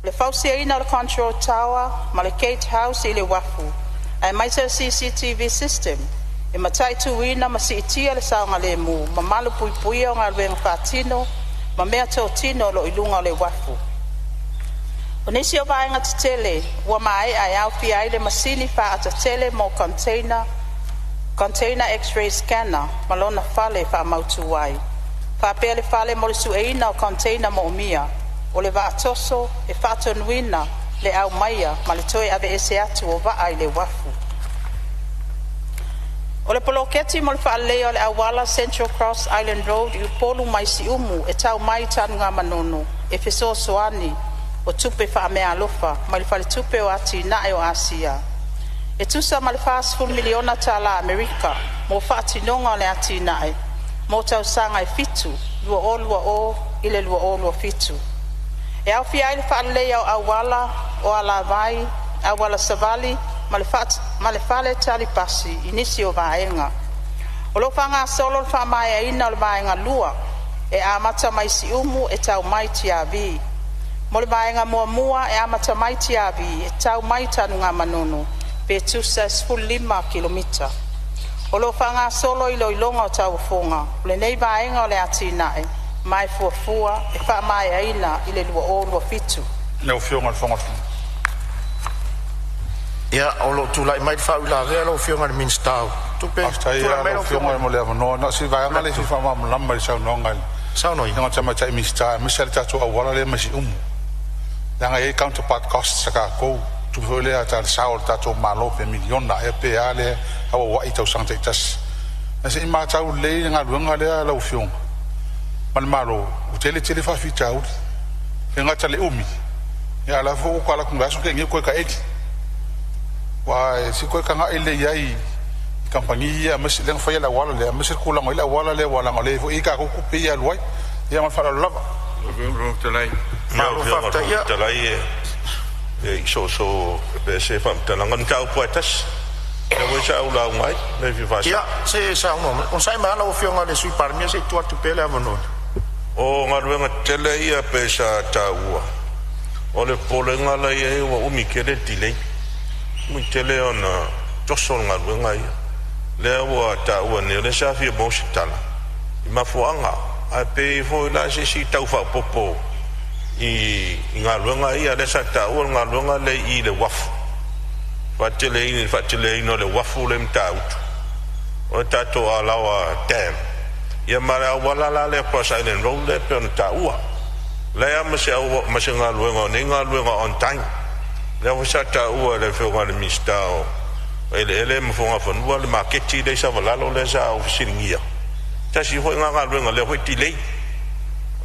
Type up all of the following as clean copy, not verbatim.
Le fausiaina o le Control Tower ma le Gate House i le uafu aemaise o le CCTV System e mataituina ma siitia le saogalemu ma malupuipuia o galuega faatino ma meatotino o lo o i luga o le uafu. O nisi o vaega tetele ua maea e aofia ai le masini faata tele mo container, Container X-ray Scanner ma lona fale e faamautu ai, faapea le fale mo le sueina o container moomia. O le vaa toso e faatonuina le aumaia ma le toe aveese atu o vaa i le uafu. O le poloketi mo le faaleleia o le auala Central Cross Island Road i Upolu mai Siumu e tau mai i Tanugamanono e fesoasoani o tupe faameaalofa mai le Faletupe o Atinae o Asia e tusa ma le 40 miliona tala Amerika mo faatinoga o le atinae mo tausaga e 7 (2020-2027). E aofia ai le faaleleia o auala, o alavai, auala savali ma le faletali pasi i nisi o vaega. O loo faagasolo le faamaeaina o le vaega 2 e amata mai Siumu e tau mai i Tiavi. Mo le vaega muamua e amata mai Tiavi e tau mai Tanugamanono pe tusa e 15 kilomita. O loo faagasolo iloiloga o tauofoga o lenei vaega o le atinae ma e fuafua e faamaeaina i le 2027. Lau Afioga i le Fofoga Fetalai. Ia, o lo o tulai mai le faauilavea lau Afioga i le Minisita o Tupe. Faafetai Tulai mai lau lau Afioga Afioga. Mo le avanoa. Na o si vaega lea e fia faamalamalama i le saunoaga a le Saunoa ia. Afioga i le Tamaitai Minisita aemaise le tatou auala lea mai Siumu, leaga e i ai counterpart cost a tatou, tupe foi lea a le sao o le tatou Malo pe miliona ea pe a lea e auauai i tausaga taitasi. Ae se i matau lelei le galuega lea lau Afioga ma le Malo, ua tele tele faafitauli. E le gata i le umi, a o la foi ua ou alu atu i le vaiaso na tea nei ua toe taeli. Aua se i toe tagai lelei i ai i kamupani ia aemaise lea na faia le auala lea, aemaise le tulaga o i ai le auala lea aua leaga o lea foi e i ai tatou tupe ia e alu ai. Ia ma le faaaloalo lava. Lau Malo Afioga i le faafetai. Fofoga Ia, Fetalai e i soosoo ese faamatalaga, o le mataupu lava e tasi. Lea foi sa ou lauga ai, mea e fia ia faasao. se i saunoa mai. Onosai mai lava lau Afioga i le Sui Palemia se i tuu atu pea le avanoa. O galuega tetele ia pei sa taua, o le popolega la e i ai ua umi tele le delay, umi tele ona toso le galuega ia. Lea ua taua nei, o lea sa fia maua se tala i mafuaaga, ae pe i ai foi la se isi tau faaopoopo i galuega ia lea sa taua le galuega lea i le uafu, faateleina o le uafu lea i Matautu, o le tatou Alaoa Dam, ia ma le auala la lea Cross Island Road lea pei ona taua. E leai lava ma se galuega o nei galuega on time. Lea foi sa taua e le Afioga i le Minisita o Eleele ma Fuagafanua le maketi lea i Savalalo lea sa ou fesiligia, tasi foi lena galuega o lea foi e delay.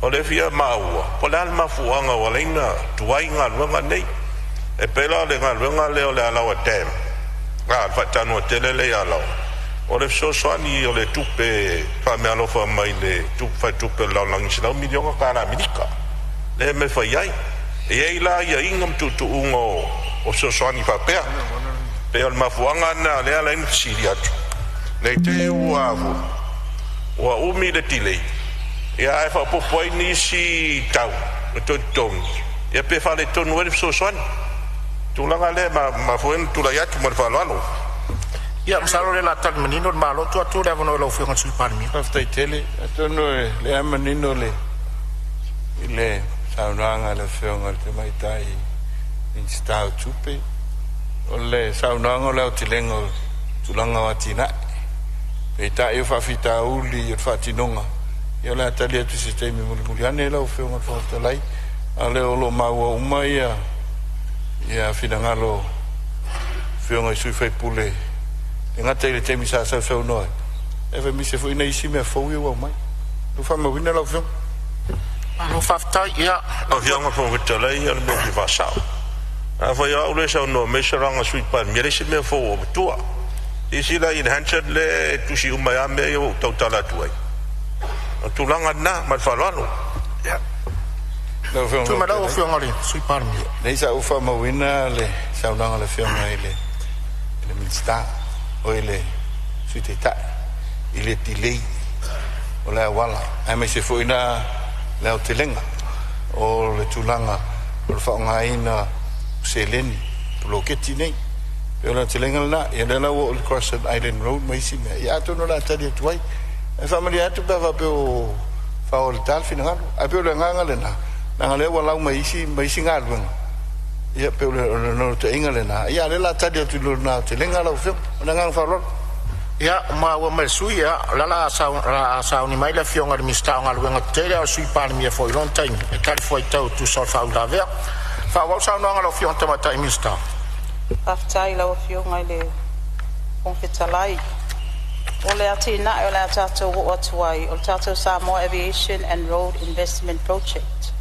O lea e fia maua po o le a le mafuaaga ua ala ai ona tuai galuega nei. E pei la o le galuega lea o le Alaoa Dam, le faatanoa tele lea i Alaoa, o le fesoasoani o le tupe faameaalofa mai le Faletupe o le Lalolagi $100 miliona tala Amerika lea e fai ai. E i ai la aiaiga ma tuutuuga o fesoasoani faapea. Pei o le mafuaaga lena o lea e ala ai ona fesili atu, ne i te i ua umi le delay ae faaopoopo ai nisi tau e toe totogi ia pe faaletonu ai le fesoasoani. O le tulaga lea e mafua ai ona tulai atu ma le faaaloalo. Ia masalo o lea o le a tali manino le Malo. Tuu atu le avanoa i lau Afioga i le Sui Palemia. Faafetai tele. Atonu o lea e manino le i le saunoaga a le Afioga i le Tamaitai Minisita o Tupe, o le saunoaga o le aotelega o tulaga o atinae. Peitai o faafitauli o le faatinoga, ia o le a tali atu i se taimi mulimuli ane lau Afioga i le Fofoga Fetalai. A o lea o lo o maua uma ia finagalo o Afioga i sui usufono, e le gata i le taimi sa sausaunoa ai, ae aemaise foi nai isi mea fou ia ua aumai. Ua faamauina lau Afioga. Malo faafetai. Ia, Lau Afioga i le Fofoga Fetalai, o le mea e fia faasao. Afai o au lea e saunoa mai soalaga Sui Palemia, e leai se mea fou ua avatua. Silasila i le Hansard lea e tusi uma ai lava mea ia ua ou tautala atu ai. O le tulaga lena ma le faaaloalo. Ia, Lau Afioga i tuu le mai Fofoga lau Fetalai. Afioga i le Sui Palemia. Lea sa ou faamauina le saunoaga a le Afioga i le Minisita, o le Sui Taitai i le delay o le auala, aemaise foi la le aotelega o le tulaga o le faaaogaina o seleni poloketi nei. E o le aotelega lena, ia lea la ua oo i le Cross Island Road ma isi mea, ia atonu o le a tali atu ai. E faamalie atu pe a faapea o faaolata le finagalo, ae pei o le agaga lena, leaga o lea ua lau mai isi ma isi galuega, ia pei o le naunautaiga lena, ia a o lea o le a tali atu i lona aotelega lau Afioga. Ma le agaga faaaloalo. Ia, ua maua mai e le sui usufono, o le a sauni mai le Afioga i le Minisita o Galuega Tetele, a o le Sui Palemia foi i lona taimi e talifuaitau e tusa o le faauilavea. Faaauau le saunoaga a lau Afioga i le Tamaitai Minisita. Faafetai i lau Afioga i le Fofoga Fetalai. O le atinae o le a tatou oo atu ai, o le tatou Samoa Aviation and Road Investment Project.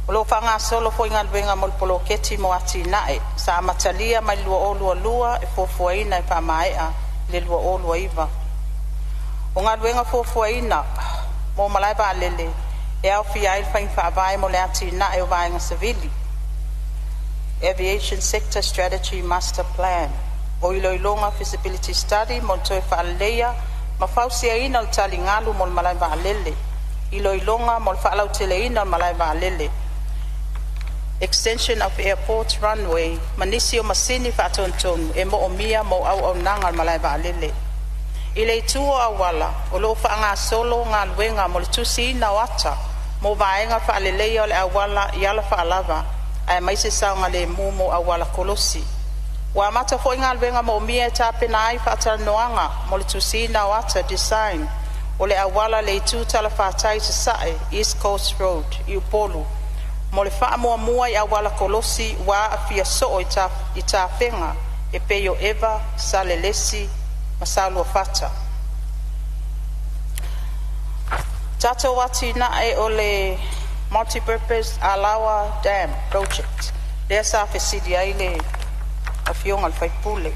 O lo o faagasolo foi galuega mo le poloketi mo atinae sa amatalia mai le 2022 e fuafuaina e faamaea i le 2029. O galuega fuafuaina mo malae vaalele e aofia ai le faiga faavae mo le atinae o vaega savili (Aviation Sector Strategy Master Plan), o iloiloga (feasibility study) mo le toe faaleleia ma fausiaina o le taligalu mo le malae vaalele, iloiloga mo le faalauteleina o le malae vaalele (extension of airport runway) ma nisi o masini faatonutonu e moomia mo auaunaga a le malae vaalele. I le itu o auala, o lo o faagasolo galuega mo le tusiina o ata mo vaega faaleleia o le auala i alafaalava aemaise saogalemu mo auala kolosi. Ua amata foi galuega moomia e tapena ai faatalanoaga mo le tusiina o ata (design) o le auala i le itu talafatai i sasae (East Coast Road) i Upolu mo le faamuamua i auala kolosi ua aafia soo i tafega e pei o Eva, Salelesi ma Saoluafata. Tatou atinae o le Multi-purpose Alao Dam Project lea sa fesili ai le afioga i le sui usufono.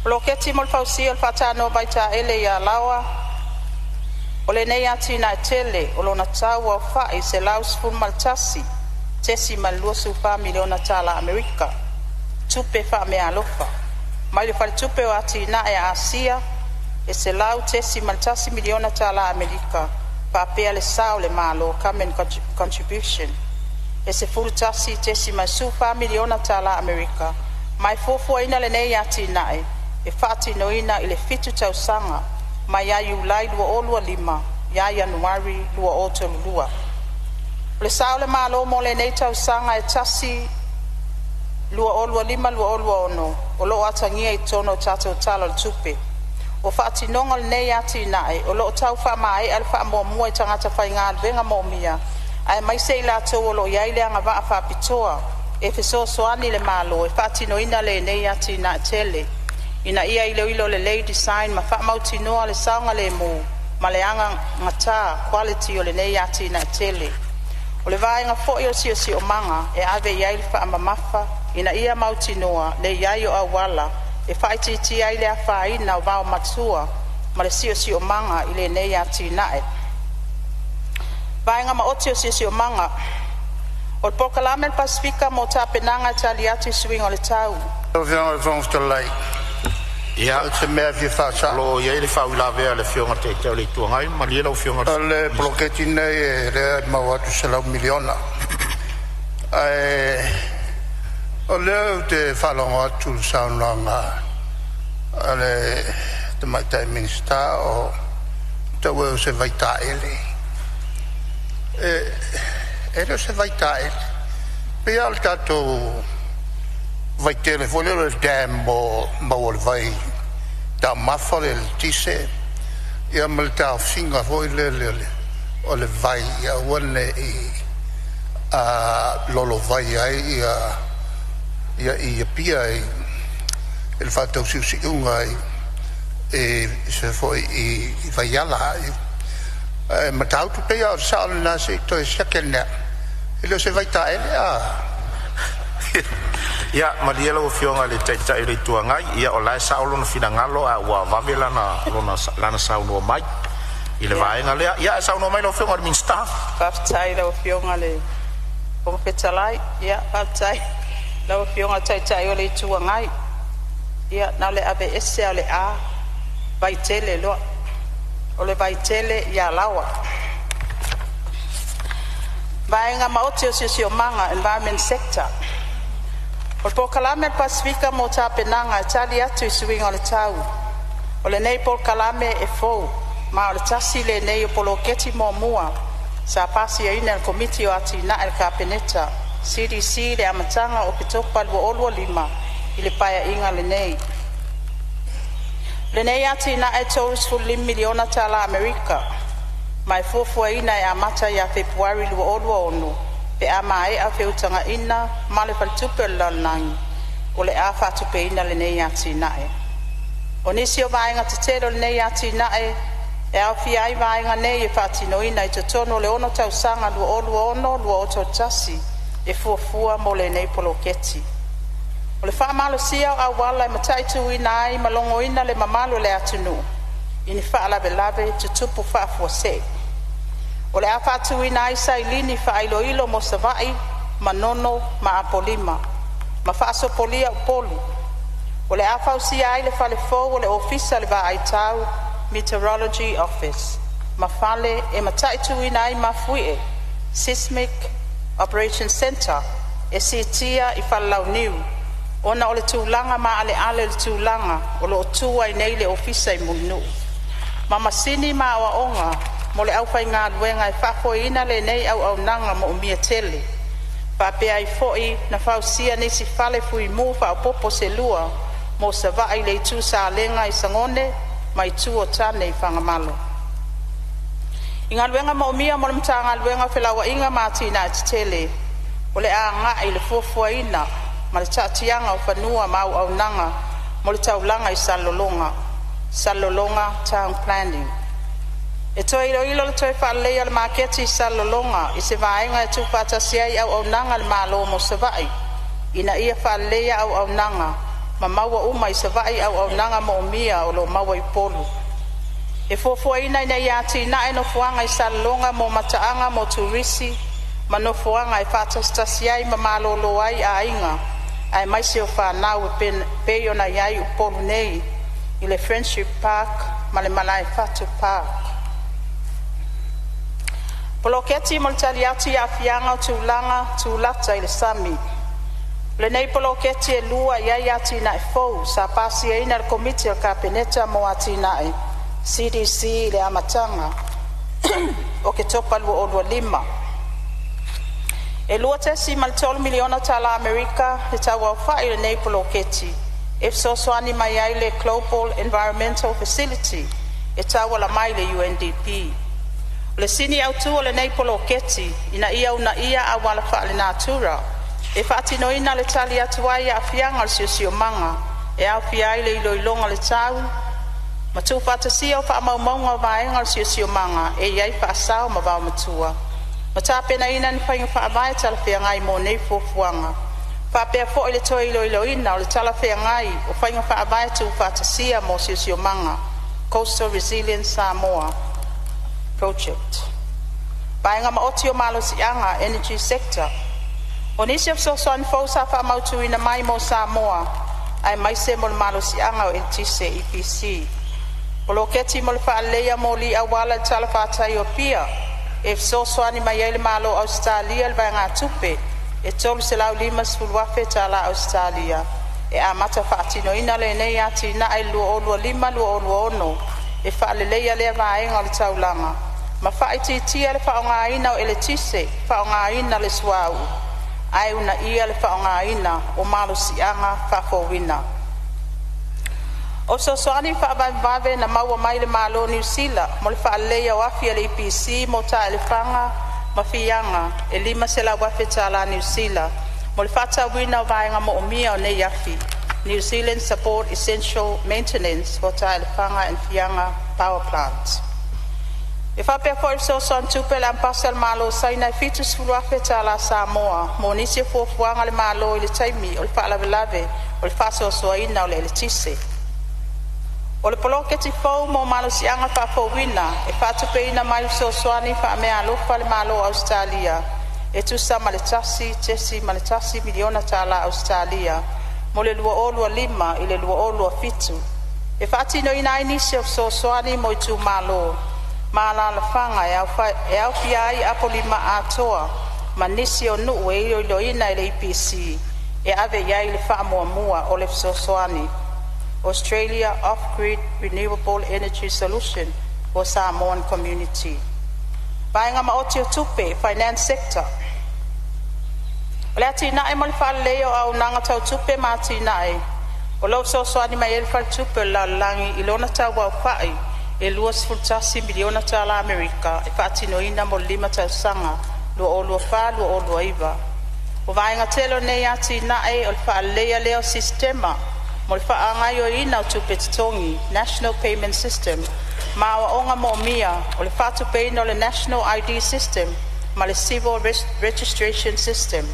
Poloketi mo le fausia o le faatanoa vaitaele ia Alaoa. O lenei atinae tele o lona tau aofai $111.24 miliona tala Amerika, tupe faameaalofa, mai le Faletupe o Atinae a Asia e $100.1 miliona tala Amerika, faapea le sao a le Malo (Government Contribution) e $11.14 miliona tala Amerika, ma e fuafuaina lenei atinae e faatinoina i le 7 tausaga mai ia Iulai 2025 ia Ianuari 2032. O le sao a le Malo mo lenei tausaga e 2025/2026 o lo o atagia i totonu o le tatou Tala o le Tupe. O faatinoga o lenei atinae o lo o tau faamaea le faamuamua i tagata faigaluega moomia aemaise i latou o lo o i ai le agavaa faapitoa e fesoasoani i le Malo e faatinoina lenei atinae tele, ina ia iloilo lelei design ma faamautinoa le saogalemu ma le anagata (quality) o lenei atinae tele. O le vaega foi o le Siosiomaga e ave iai le faamamafa ina ia mautinoa le iai o auala e faaitiitia ai le afaina o vaomatua ma le siosiomaga i lenei atinae. Vaega Maoti o Siosiomaga. O le Polokalame a le Pasefika mo Tapenaga e Tali atu i Suiga o le Tau. Lau Afioga i le Fofoga Fetalai, Ia, o se mea e fia o faasao. lo o i ai le faauilavea a le Afioga i le Taitai o le Itu Agai. Malie lau Afioga i O le le Minisita. poloketi lenei lea e maua atu e $100 miliona, ae o lea ou te faalogo atu i le saunoaga a le Tamaitai Minisita o taua o se vaitaele. E le o se vaitaele, e pei lava o le tatou vaitele foi lea o le dam mo le maua o le vai taumafa le eletise ia ma le taofiga foi lele o le vai ia aua ne i lolovai ai ia Apia i le faatausiusiuga i se foi i vaiala. Ae Matautu pei lava o le sao lena, se i toe siaki ane lava. E le o se vaitaele. Ia, malie lau Afioga i le Taitai o le Itu Agai, ia o la e sao lona finagalo ae ua vave lana saunoa mai i le Ia, vaega lea. Ia, ae saunoa mai lau Afioga i le Minisita. faafetai i lau Afioga i le Fofoga Fetalai. Ia, faafetai i lau Afioga i le Taitai o le Itu Agai. Ia na o le aveese lava o le A vaitele loa. O le Vaitele i Alaoa. Vaega Maoti o Siosiomaga (Environment Sector). O le Polokalame a le Pasefika mo Tapenaga e Tali atu i Suiga o le Tau. O lenei polokalame e fou, ma o le tasi lenei o poloketi muamua sa pasiaina e le Komiti o Atinae a le Kapeneta (CDC) i le amataga o Oketopa 2025 i le Paeaiga lenei. O lenei atinae e $35 miliona tala Amerika, ma e fuafuaina e amata ia Fepuari 2026 pe a maea feutagaiga ma le Faletupe o le Lalolagi o le a faatupeina lenei atinae. O nisi o vaega tetele o lenei atinae e aofia ai vaega nei e faatinoina i totonu o le 6 tausaga 2026-2031 e fuafua mo lenei poloketi. O le faamalosia o auala e mataituina ai ma logoina le mamalu o le atunuu i ni faalavelave tutupu faafuasei. O le a faatuina ai sailini faailoilo mo Savaii, Manono ma Apolima, ma faasopolia Upolu. O le a fausia ai le fale fou o le Ofisa o le Vaai Tau (Meteorology Office) ma fale e mataituina ai mafuie (Seismic Operation Centre) e siitia i Falelauniu ona o le tulaga maaleale o le tulaga o loo tu ai nei le ofisa i Mulinuu, ma masini ma aoaoga mo le aufaigaluega e faafoeina lenei auaunaga moomia tele. Faapea ai foi ona fausia nisi fale fuimu faaopopo se lua mo Savaii i le Itu Salega i Sagone ma Itu o Tane i Fagamalo. I Galuega Moomia mo le Matagaluega o Felauaiga ma Atinae Tetele, o le a agai i le fuafuaina ma le taatiaga o fanua ma auaunaga mo le taulaga i Salelologa (Salelologa Town Planning). E toe iloilo le toe faaleleia o le maketi i Salelologa i se vaega e tuufaatasia ai auaunaga a le Malo mo Savaii ina ia faaleleia auaunaga ma maua uma i Savaii auaunaga moomia o loo maua i Upolu. E fuafuaina ina ia atinae nofoaga i Salelologa mo mataaga mo turisi ma nofoaga e faatasitasi ai ma malolo ai aiga aemaise o fanau e pei ona iai i Upolu nei i le Friendship Park ma le Malaefatu Park. Poloketi mo le Tali atu i Aafiaga o Tulaga Tulata i le Sami. O lenei poloketi e lua iai atinae fou sa pasiaina e le Komiti a le Kapeneta mo Atinae (CDC) i le amataga o Oketopa 2025. E $2.3 miliona tala Amerika le tauaofai o lenei poloketi e fesoasoani mai ai le Global Environmental Facility e tauala mai i le UNDP. O le sini autu o lenei poloketi ina ia uunaia auala faalenatura e faatinoina le tali atu ai i aafiaga o le siosiomaga, e aofia ai le iloiloga o le tau ma tuufaatasia o faamaumauga o vaega o le siosiomaga e iai faasao ma vaomatua, ma tapenaina ni faiga faavae talafeagai mo nei fuafuaga, faapea foi le toe iloiloina o le talafeagai o faiga faavae tuufaatasia mo siosiomaga (Coastal Resilience Samoa Project). Vaega Maoti o Malosiaga (Energy Sector). O nisi o fesoasoani fou sa faamautuina mai mo Samoa aemaise mo le malosiaga o eletise (EPC): Poloketi mo le Faaleleia o Moli Auala i le Talafatai o Apia e fesoasoani mai ai le Malo o Ausetalia i le vaegatupe e $350,000 tala Ausetalia. E amata faatinoina lenei atinae i le 2025/2026 e faaleleia lea vaega o le taulaga ma faaitiitia le faaaogaina o eletise faaaogaina le suauu, ae uunaia le faaaogaina o malosiaga faafouina. O fesoasoani faavavevave na maua mai le Malo o Niu Sila mo le faaleleia o afi a le EPC mo Taelefaga ma Fiaga e 500,000 tala Niu Sila mo le faatatauina o vaega moomia o nei afi (New Zealand Support Essential Maintenance for Taelefaga and Fiaga Power Plants). E faapea foi le fesoasoani tupe a le Amepasa a le Malo o Saina e 70,000 tala Samoa mo nisi o fuafuaga a le Malo i le taimi o le faalavelave o le faasoasoaina o le eletise. O le poloketi fou mo malosiaga faafouina e faatupeina mai le fesoasoani faameaalofa a le Malo o Ausetalia e tusa ma le $1.1 miliona tala Ausetalia mo le 2025/2027 e faatinoina ai nisi o fesoasoani mo itumalo ma alalafaga e aofia ai Apolima atoa. ma nisi o nuu e iloiloina e le EPC e ave iai le faamuamua o le fesoasoani. Australia Off-Grid Renewable Energy Solution for Samoan Community. Vaega Maoti o Tupe Finance Sector. O le atinae mo le faaleleia o auaunaga tau tupe ma atinae o loo fesoasoani mai ai le Faletupe o le Lalolagi i lona tau aofai e 21 miliona tala Amerika e faatinoina mo le 5 tausaga 2024/2029. O vaega tele o lenei atinae o le faaleleia lea o sistema mo le faagaoioiina o tupe totogi (National Payment System) ma aoaoga moomia o le faatupeina o le National ID System ma le Civil Registration System.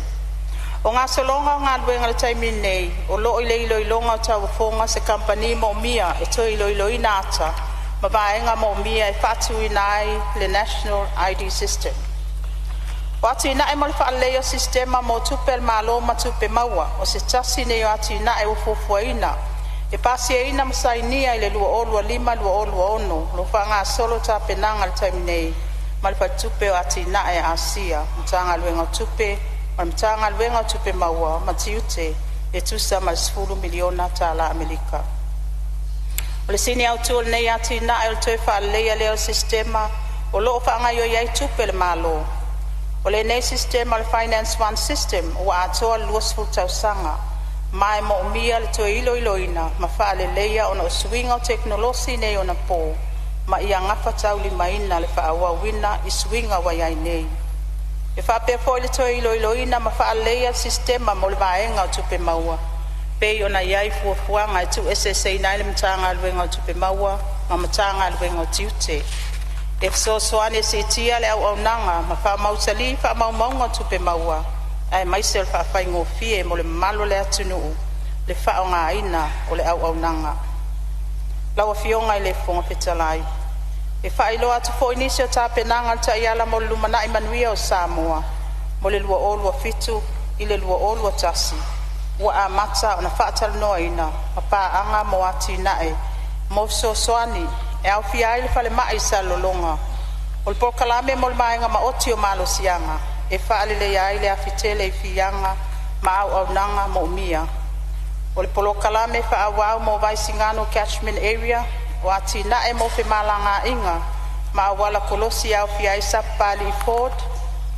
O gasologa o galuega i le taimi nei, o loo i le iloiloga o tauofoga se kamupani moomia e toe iloiloina ata ma vaega moomia e faatuina ai le National ID System. O atinae mo le faaleleia o sistema mo tupe a le Malo ma tupe maua o se tasi nei o atinae ua fuafuaina e pasiaina ma sainia i le 2025/2026, o loo faagasolo tapenaga i le taimi nei ma le Faletupe o Atinae a Asia, Matagaluega o Tupe ma le Matagaluega o Tupe Maua ma Tiute e tusa ma le 10 miliona tala Amerika. O le sini autu o lenei atinae o le toe faaleleia lea o sistema o loo faagaoioi ai tupe a le Malo. O lenei sistema o le Finance 1 System ua atoa le 20 tausaga, ma e moomia le toe iloiloina ma faaleleia ona o suiga o tekonolosi faaneionapo ma ia gafataulimaina le faaauauina i suiga ua iai nei. E faapea foi le toe iloiloina ma faaleleia o sistema mo le vaega o Tupe Maua pei ona iai fuafuaga e tuueseeseina ai le Matagaluega o Tupe Maua ma Matagaluega o Tiute, e fesoasoani e siitia le auaunaga ma faamausali faamaumauga o tupe maua aemaise o le faafaigofie mo le mamalu o le atunuu le faaaogaina o le auaunaga. Lau Afioga i le Fofoga Fetalai, e faailoa atu foi nisi o tapenaga o le Taiala mo le Lumanai Manuia o Samoa mo le 2027-2031 ua amata ona faatalanoaina ma paaga mo atinae mo fesoasoani e aofia ai le falemai i Salelologa, o le polokalame mo le vaega maoti o malosiaga e faaleleia ai le afi tele i Fiaga ma auaunaga moomia. O le polokalame faaauau mo Vaisigano Catchment Area, o atinae mo femalagaiga ma auala kolosi e aofia ai Sapapalii Ford,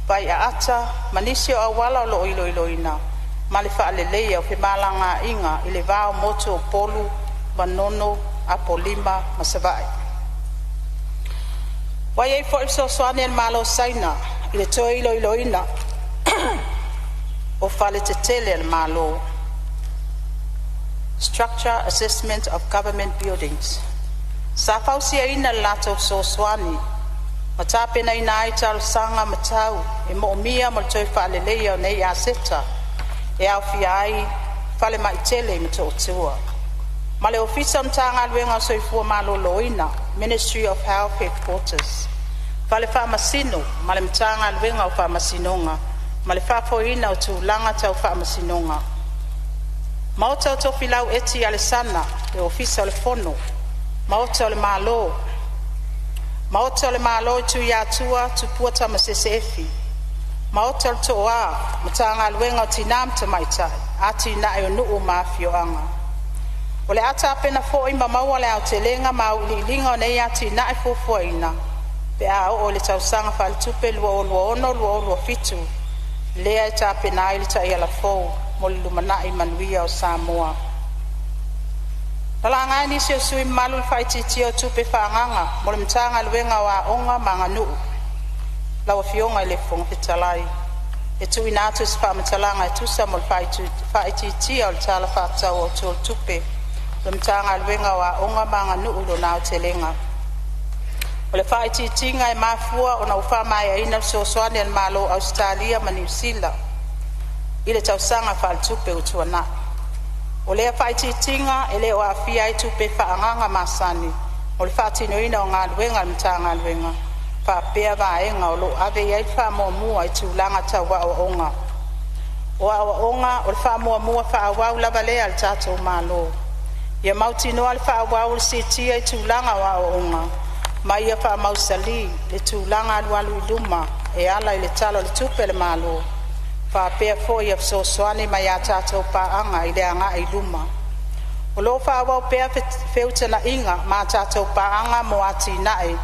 Vaiaata ma nisi o auala o loo iloiloina, ma le faaleleia o femalagaiga i le va o motu o Upolu, Manono, Apolima ma Savaii. Ua iai foi le fesoasoani a le Malo o Saina i le toe iloiloina o fale tetele a le Malo (Structure Assessment of Government Buildings). Sa fausiaina i le latou fesoasoani ma tapenaina ai talosaga ma tau e moomia mo le toe faaleleia o nei aseta e aofia ai falemai tele i Motootua ma le Ofisa o le Matagaluega o le Soifua Maloloina (Ministry of Health Headquarters), Fale Faamasino ma le Matagaluega o Faamasinoga ma le faafoeina o tulaga tau faamasinoga. Maota o Tofilau Eti Alesana, le Ofisa o le Fono, Maota o le Malo, Maota o le Malo i Tuiatua Tupua Tamasese Efi, Maota o le Tooa Matagaluega o Tinā ma Tamaitai, Atinae o Nuu ma Afioaga. O le a tapena foi ma maua le aotelega ma auiliiliga o nei atinae fuafuaina pe a oo i le tausaga faaletupe 2026/2027 lea e tapena ai le Taiala fou mo le lumanai manuia o Samoa. Na laga e nisi o sui usufono mamalu le faaitiitia o tupe faaagaga mo le Matagaluega o Aoga ma Aganuu. Lau Afioga i le Fofoga Fetalai e tuuina atu se faamatalaga e tusa ma le faaitiitia o le Tala Faatatau Autu o le Tupe a le Matagaluega o Aoga ma Aganuu i lona aotelega. O le faaitiitiga e mafua ona ua faamaeaina le fesoasoani a le Malo o Ausetalia ma Niu Sila i le tausaga faaletupe ua tuanai. O lea faaitiitiga e le o aafia ai tupe faaagaga masani mo le faatinoina o galuega a le Matagaluega faapea vaega o loo ave iai le faamuamua i tulaga tau aoaoga. O aoaoga o le faamuamua faaauau lava lea a le tatou Malo, ia mautinoa le faaauau o le siitia i tulaga o aoaoga ma ia faamausali le tulaga alualu i luma e ala i le Tala o le Tupe a le Malo, faapea foi ia fesoasoani mai a tatou paaga i le agai i luma. O loo faaauau pea feutagaiga ma a tatou paaga mo atinae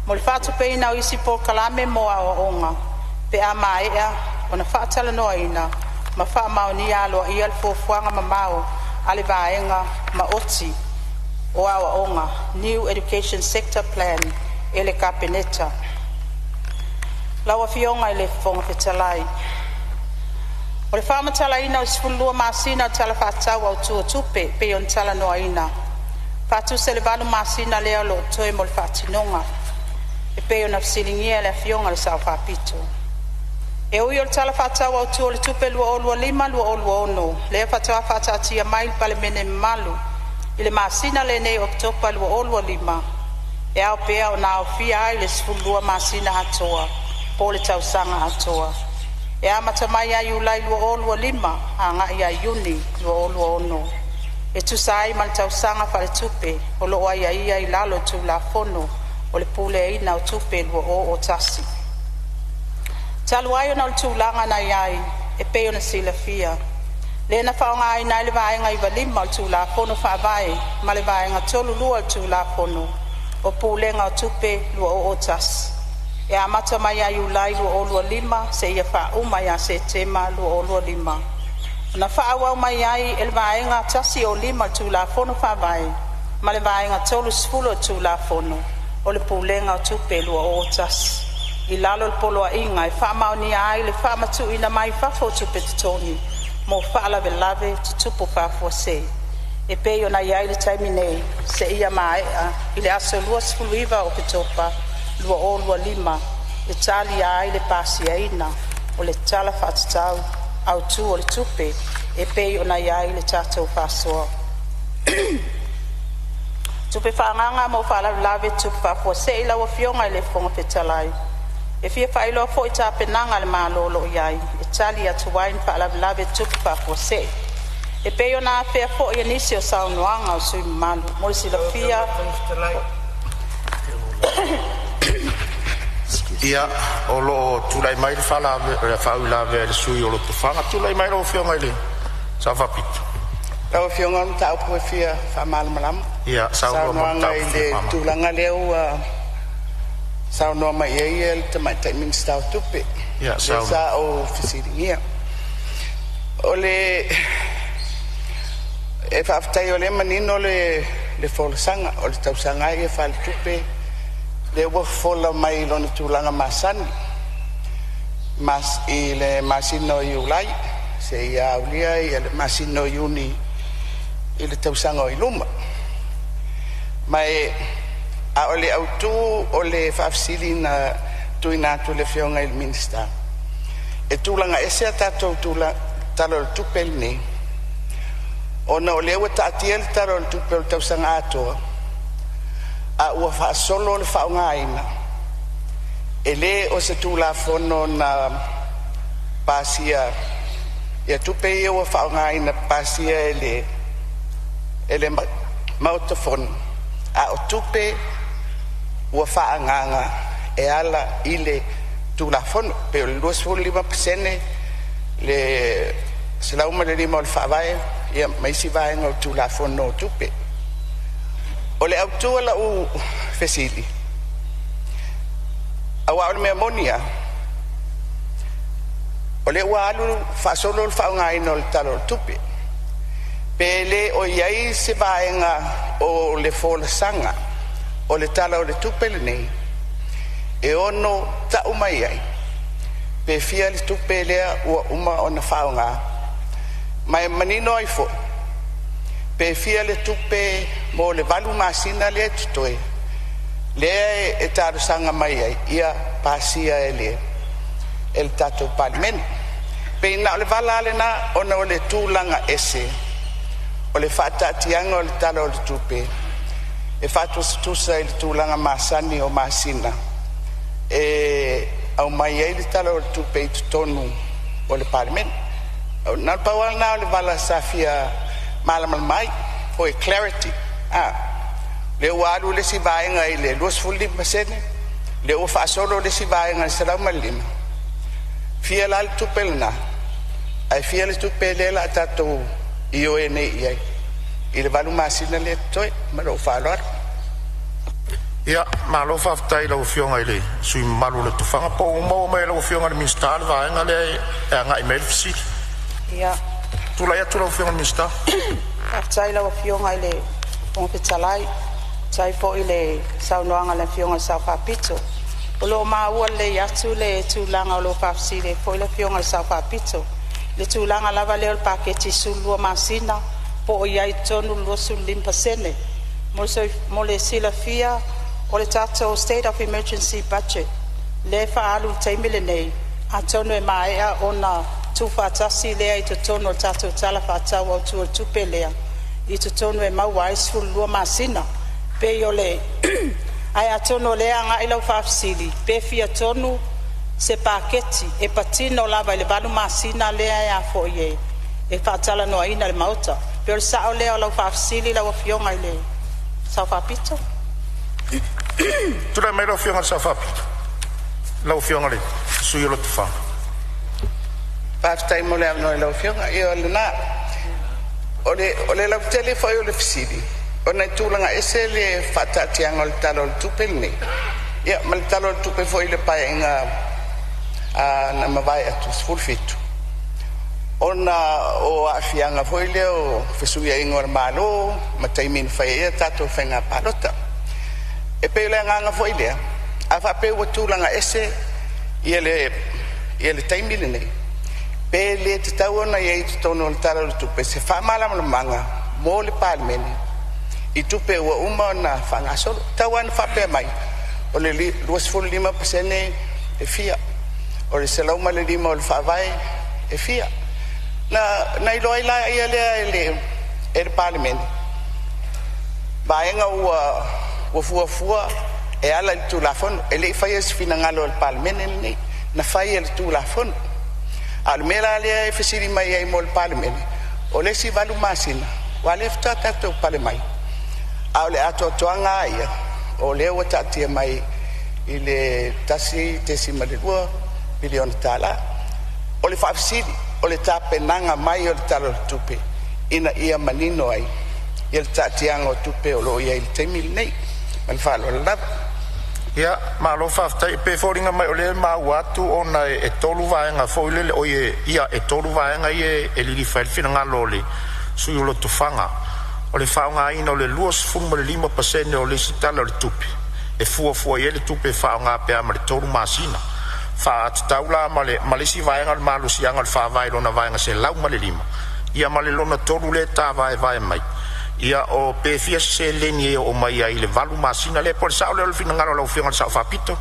mo le faatupeina o isi polokalame mo aoaoga pe a maea ona faatalanoaina ma faamaonia aloaia le Fuafuaga Mamao a le Vaega Maoti o Aoaoga (New Education Sector Plan) e le Kapeneta. Lau Afioga i le Fofoga Fetalai, O le faamatalaina o le 12 masina o le Tala Faatatau Autu o Tupe e pei ona talanoaina, faatusa i le 8 masina lea o loo totoe mo le faatinoga e pei ona fesiligia e le Afioga i le Sa'o Faapito. E ui o le Tala Faatatau Autu o le Tupe 2025/2026 lea faatoa faataatia mai i le Palemene mamalu i le masina lenei o Oketopa 2025, e ao pea ona aofia ai le 12 masina atoa po o le tausaga atoa e amata mai ia Iulai 2025 agai ia Iuni 2026, e tusa ai ma le tausaga faaletupe o loo aiaia i lalo o le Tulafono o le Puleaina o Tupe 2001. Talu ai ona o le tulaga na iai e pei ona silafia, lea na faaaogaina ai le Vaega 95 o le Tulafono Faavae ma le Vaega 32 o le Tulafono o Pulega o Tupe 2001 e amata mai ia Iulai 2025 seia faauma ia Setema 2025, na faaauau mai ai e le Vaega 105 o le Tulafono Faavae ma le Vaega 30 o le Tulafono o le Pulega o Tupe 2001 i lalo o le Poloaiga e faamaonia ai le faamatuuina mai fafo o tupe totogi mo faalavelave tutupu faafuasei e pei ona iai le taimi nei, seia maea i le aso 29 Oketopa 2025, e talia ai le pasiaina o le Tala Faatatau Autu o le Tupe e pei ona iai le tatou faasoa. Tupe Faaagaaga mo Faalavelave Tutupu Faafuasei. Lau Afioga i le Fofoga Fetalai, E fia faailoa foi tapenaga a le Malo o loo iai e tali atu ai i faalavelave tutupu faafuasei e pei ona afea foi e nisi o saunoaga a sui usufono mamalu. Mo le silafia Ia, o lo o tulai mai le faauilavea a le sui usufono mo Lotofaga. Tulai mai lau Afioga i le Sao Faapito. Lau Afioga o le mataupu e fia faamalamalama. Ia saunoa mai le Saunoaga mataupu i fia le malamalama. Tulaga lea ua saunoa mai ai le Tamaitai Minisita o Tupe Ia lea saunoa. sa ou fesiligia. O le e faafetai o lea e manino le folasaga o le tausaga a ia faaletupe lea ua fofola mai i lona tulaga masani i le masina o Iulai seia aulia le masina o Iuni i le tausaga o i luma. Ma a o le autu o le faafesili na tuuina atu i le Afioga i le Minisita, e tulaga ese a tatou Tala o le Tupe lenei ona o lea ua taatia le Tala o le Tupe o le tausaga atoa a ua faasolo le faaaogaina. E le o se Tulafono na pasia ia tupe ia ua faaaogaina pasia e le Maota Fono, a o tupe ua faaagaaga e ala i le Tulafono. E pei o le 25% le 105 o le Faavae ia ma isi vaega o le Tulafono o Tupe. O le autu o lau fesili, aua o le mea moni lava o lea ua alu faasolo le faaaogaina o le Tala o le Tupe, pe le o i ai se vaega o le folasaga o le Tala o le Tupe lenei e ono tau mai ai pe fia le tupe lea ua uma ona faaaoga, ma e manino ai foi pe fia le tupe mo le 8 masina lea e totoe lea e talosaga mai ai ia pasia e le tatou Palemene. Pei na o le vala a lena ona o le tulaga ese o le faataatiaga o le Tala o le Tupe e faatusatusa i le tulaga masani o masina e aumai ai le Tala o le Tupe i totonu o le Palemene. Na o le pau lava lena o le vala sa fia malamalama ai for clarity. A lea ua alu le isi vaega i le 25%, Lea ua faasolo le isi vaega i le 105, fia la le tupe lena? Ae fia le tupe lea la a tatou ioe nei i ai i le 8 masina lea e totoe? Ma lou faaaloalo. Ia, malo faafetai i lau Afioga i le sui usufono mamalu o Lotofaga. Po o ua maua mai e lau Afioga i le Minisita le vaega lea e agai mai ai le fesili? Ia. Tulai atu lau Afioga i le Minisita. Faafetai i lau Afioga i le Fofoga Fetalai, faafetai foi i le saunoaga a le Afioga i le Sao Faapito. O lo o maua lelei atu le tulaga o lo o faafesili ai foi le Afioga i le Sao Faapito, i le tulaga lava lea o le paketi 12 masina po o i ai i totonu le 25%. Mo le silafia, o le tatou State of Emergency Budget lea e faaalu i le taimi lenei, atonu e maea ona tuufaatasi lea i totonu o le tatou Tala Faatatau Autu o le Tupe lea i totonu e maua ai le 12 masina. Pei o le ae atonu o lea e agai lau faafesili pe fia tonu se paketi e patino lava i le 8 masina lea e a foi e faatalanoaina e le Maota. Pei o le sao lea o lau faafesili lau Afioga i le Sao Faapito? Tulai mai lau Afioga i le Sao Faapito, lau Afioga i le sui usufono o Lotofaga. Faafetai mo le avanoa i lau Afioga. Ia o lena. O le lautele foi o le fesili ona e tulaga ese le faataatiaga o le Tala o le Tupe lenei ia ma le Tala o le Tupe foi i le Paeaiga na mavae atu 17, ona o aafiaga foi lea o fesuiaiga o le malo ma taimi na fai ai a tatou faiga palota. E pei o le agaga foi lea, a faapea ua tulaga ese ia le taimi lenei, pe le tatau ona i ai i totonu o le Tala o le Tupe se faamalamalamaga mo le Palemene i tupe ua uma ona faagasolo. Tau lava ina faapea mai, o le 25% e fia, o le 105 o le Faavae e fia. Na iloa ai lea e le Palemene vaega ua fuafua e ala i le Tulafono. E le i faia i se finagalo o le Palemene lenei, na fai e le Tulafono. A o le mea la lea e fesili mai ai mo le Palemene, o le isi 8 masina aua o lea faatoa tatou pale mai, a o le atoatoaga lava ia o lea ua taatia mai i le $1.2 piliona. O le faafesili, o le tapenaga mai o le Tala o le Tupe ina ia manino ai ia le taatiaga o tupe o lo o i ai i le taimi lenei. Ma le faaaloalo lava. Ia, malo faafetai. E pei e foliga mai o lea e maua atu ona e tolu vaega foi lele, oi e ia e tolu vaega ia e lilifa ai le finagalo o le sui usufono o Lotofaga. O le faaaogaina o le 25% o le isi Tala o le Tupe e fuafua i ai le tupe e faaaoga pe a ma le 3 masina. Faatatau la ma le isi vaega o le malosiaga o le Faavae i lona Vaega 105, ia ma le lona tolu lea e tavaevae mai, ia o pe fia se seleni e oo mai ai i le 8 masina lea. Po o le sao lea o le finagalo o lau Afioga i le Sao Faapito?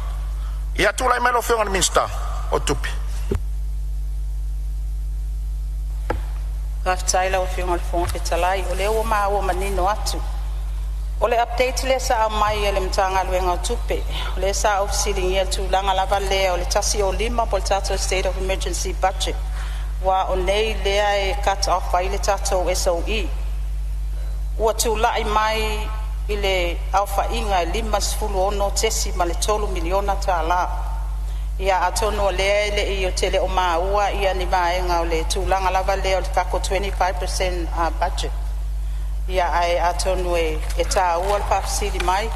Ia, tulai mai lau Afioga i le Minisita o Tupe. Faafetai i lau Afioga i le Fofoga Fetalai, o lea ua maua manino atu. O le update lea sa aumai e le Matagaluega o Tupe, o lea sa ou fesiligia i le tulaga lava lea o le 105 po o le tatou State of Emergency Budget, aua o nei lea e cut off ai le tatou SOE. Ua tulai mai i le aofaiga e $56.3 miliona tala. Ia atonu o lea e le i ou te le o maua ia ni vaega o le tulaga lava lea o le tatou 25% budget. Ia ae atonu e taua le faafesili mai,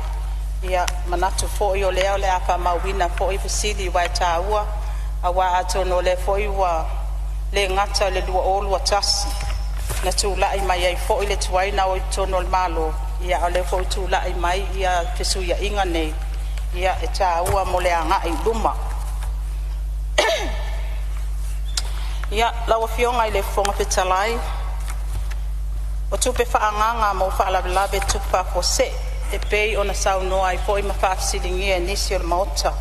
ia manatu foi o lea o le a faamauina foi fesili aua e taua, aua atonu o lea foi ua le gata i le 2021 na tulai mai ai foi le tuai ona o i totonu o le Malo, ia a o lea foi ua tulai mai ia fesuiaiga nei, ia e taua mo le agai i luma. Ia, lau Afioga i le Fofoga Fetalai, o tupe faaagaaga mo faalavelave tutupu faafuasei e pei ona saunoa ai foi ma faafesiligia e nisi o le Maota.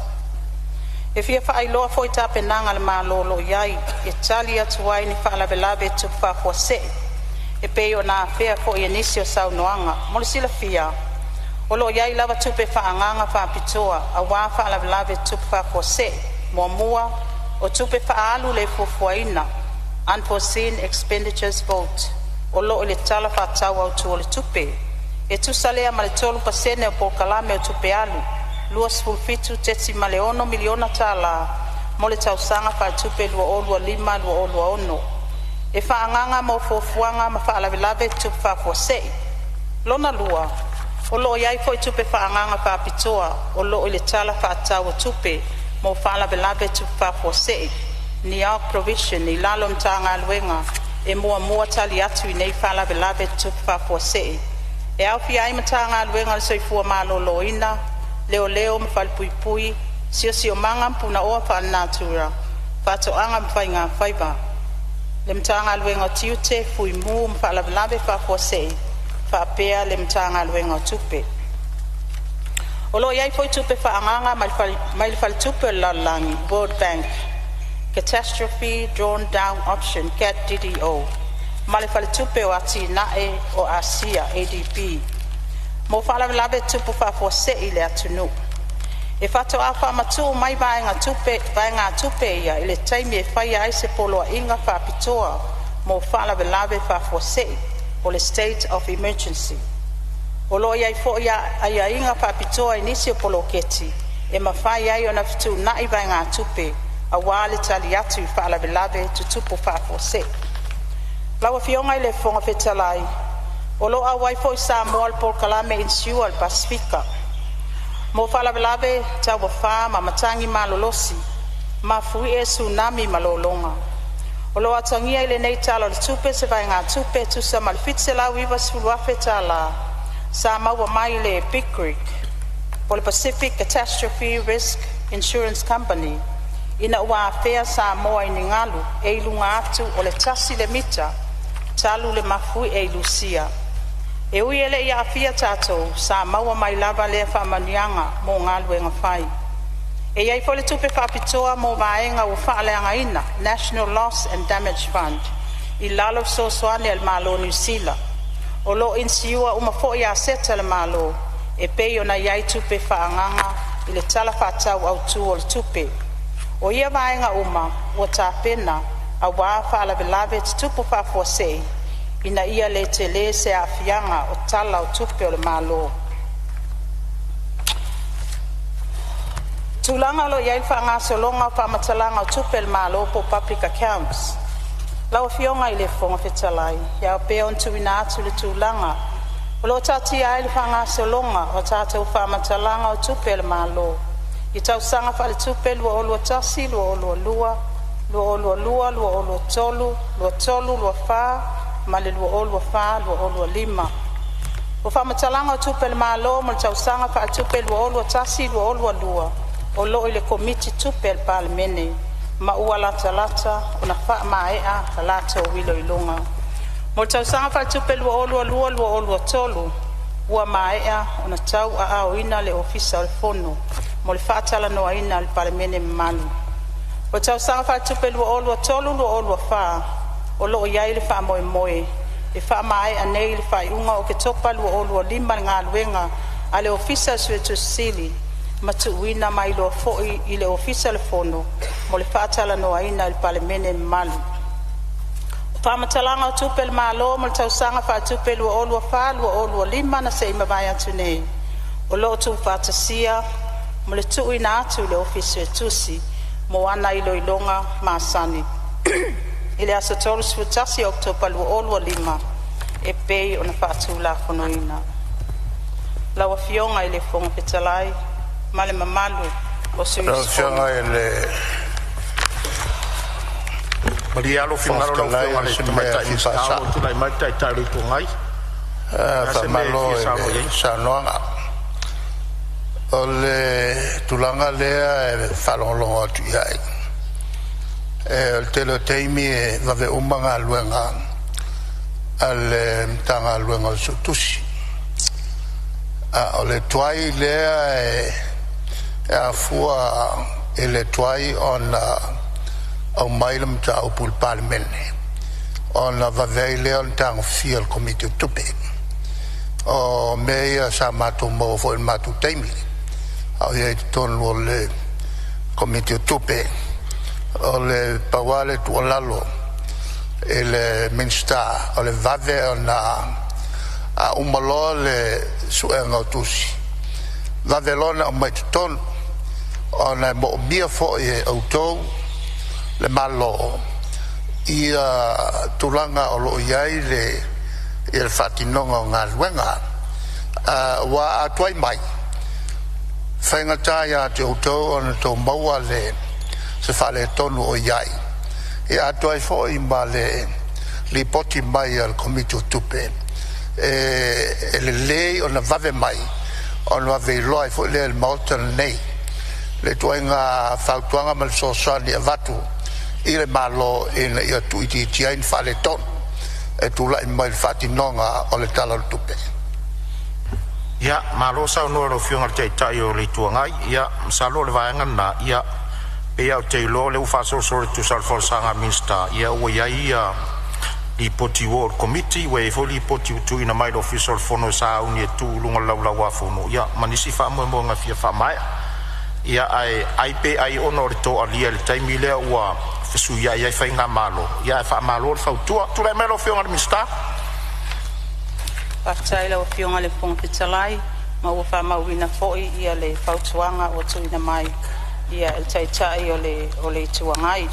E fia faailoa foi tapenaga a le Malo o lo o i ai e tali atu ai i ni faalavelave tutupu faafuasei e pei ona afea foi e nisi o saunoaga. Mo le silafia, o lo o i ai lava tupe faaagaaga faapitoa aua faalavelave tutupu faafuasei. Muamua, o tupe faaalu le fuafuaina, unforeseen expenditures vote, o lo o i le Tala Faatatau Autu o le Tupe. E tusa lea ma le 3% o polokalame o tupe alu $27.6 miliona tala mo le tausaga faaletupe 2025/2026 e faaagaaga mo fuafuaga mo faalavelave tutupu faafuasei. Lona lua, o lo o i ai foi tupe faaagaaga faapitoa o lo o i le Tala Faatatau o Tupe mo Faalavelave Tutupu Faafuasei (NEOC Provision) i lalo o le Matagaluega e muamua tali atu i nei faalavelave tutupu faafuasei, e aofia ai Matagaluega o le Soifua Maloloina, Leoleo ma Falepuipui, Siosiomaga ma Punaoa Faalenatura, Faatoaga ma Faigafaiva, le Matagaluega o Tiute, Fuimu ma Faalavelave Faafuasei, faapea le Matagaluega o Tupe. O lo o i ai foi tupe faaagaaga mai le Faletupe o le Lalolagi (World Bank) Catastrophe Drawdown Option (CAT DDO) ma le Faletupe o Atinae o Asia (ADB) mo faalavelave tutupu faafuasei i le atunuu. E faatoa faamatuu mai vaegatupe ia i le taimi e faia ai se Poloaiga Faapitoa mo Faalavelave Faafuasei (State of Emergency). O lo o i ai foi aiaiga faapitoa i nisi o poloketi e mafai ai ona fetuunai vaegatupe aua le tali atu i faalavelave tutupu faafuasei. Lau Afioga i le Fofoga Fetalai, o lo o auai foi Samoa i le polokalame Insure a le Pasefika mo faalavelave tauafa ma matagi malolosi mafuie Sunami ma lologa. O lo o atagia i lenei Tala o le Tupe se vaegatupe e tusa ma le $790,000 tala sa maua mai i le PICRIC (Pacific Catastrophe Risk Insurance Company) ina ua afea Samoa i ni galu e i luga atu o le 1 mita talu le mafuie i Lusua. E ui e le i aafia tatou, sa maua mai lava lea faamanuiaga mo galuega fai. E i ai foi le tupe faapitoa mo vaega ua faaleagaina (National Loss and Damage Fund) i lalo o fesoasoani a le Malo o Niu Sila. O lo o inisiua uma foi aseta a le Malo e pei ona i ai tupe faaagaaga i le Tala Faatatau Autu o le Tupe. O ia vaega uma ua tapena aua faalavelave tutupu faafuasei ina ia le tele se aafiaga o Tala o Tupe a le Malo. Tulaga o lo o i ai le faagasologa o faamatalaga o tupe a le Malo po o Public Accounts. Lau Afioga i le Fofoga Fetalai, e ao pea ona tuuina atu le tulaga o lo o taatia ai le faagasologa o a tatou faamatalaga o tupe a le Malo i tausaga faaletupe 2021/2022, 2022/2023, 2023/24 ma le 2024/2025. O faamatalaga o tupe a le Malo mo le tausaga faaletupe 2021/2022 o lo o i le Komiti Tupe a le Palemene ma ua latalata ona faamaea a latou iloiloga. Mo le tausaga faaletupe 2022/2023 ua maea ona tauaaoina e le Ofisa o le Fono mo le faatalanoaina e le Palemene mamalu. O le tausaga faaletupe 2023/2024 o lo o i ai le faamoemoe e faamaea nei i le faaiuga o Oketopa 2025 le galuega a le Ofisa o le Suetusi Sili ma tuuina mai loa foi i le Ofisa o le Fono mo le faatalanoaina e le Palemene mamalu. O faamatalaga o tupe a le Malo mo le tausaga faaletupe 2024/2025 na se i mavae atu nei, o lo o tuufaatasia mo le tuuina atu i le Ofisa Suetusi mo ana iloiloga masani i le aso 31 Oketopa 2025 e pei ona faatulafonoina. Lau Afioga i le Fofoga Fetalai ma le mamalu o sui Lau usufono. Afioga i le Malie lava lou Fofoga finagalo lau Fetalai, Afioga o i le se mea Tamaitai e fia Minisita o lo faasao. o tulai mai le Taitai o le Itu Agai. O le a se mea e Faamalo fia i saunoa i le ai? saunoaga. O le tulaga lea e faalogologo atu i ai, o le tele o taimi e vave uma galuega a le Matagaluega o le Suetusi, a o le tuai lea e afua i le tuai ona aumai le mataupu i le Palemene ona vave ai lea ona tagofia e le Komiti o Tupe. O mea ia sa matou maua foi i le matou taimi a o i ai i totonu o le Komiti o Tupe. O le pau lava le tuualalo i le Minisita, o le vave ona uma loa le suega o tusi, vave loa ona aumai i totonu ona e moomia foi e outou le Malo ia tulaga o lo o i ai le ia le faatinoga o galuega. Aua a tuai mai, e faigata ia te outou ona outou maua le se faaletonu o i ai, ia atoa ai foi ma le lipoti mai a le Komiti o Tupe. E lelei ona vave mai ona vave iloa ai foi lea e le Maota lenei le ituaiga fautuaga ma le fesoasoani e avatu i le Malo ina ia tuuitiitia ai ni faaletonu e tulai mai i le faatinoga o le Tala o le Tupe. Ia, malo saunoa i lau Afioga i le Taitai o le Itu Agai. Ia masalo o le vaega lena, ia pei lava ou te iloa o lea ua faasolosolo e tusa o le folasaga a le Minisita, ia ua i ai ia lipoti ua oo i le Komiti, ua i ai foi lipoti ua tuuina mai i le Ofisa o le Fono e sauni e tuu i luga o le Laulau a Fono, ia ma nisi faamoemoega e fia faamaea. Ia ae ai pe ai ona o le toalia i le taimi lea ua fesuiai ai faigamalo, ia ae faamalo le fautua. Tulai mai lau Afioga i le Minisita. Faafetai i lau Afioga i le Fofoga Fetalai, ma ua faamauina foi ia le fautuaga ua tuuina mai e le Taitai o le Itu Agai.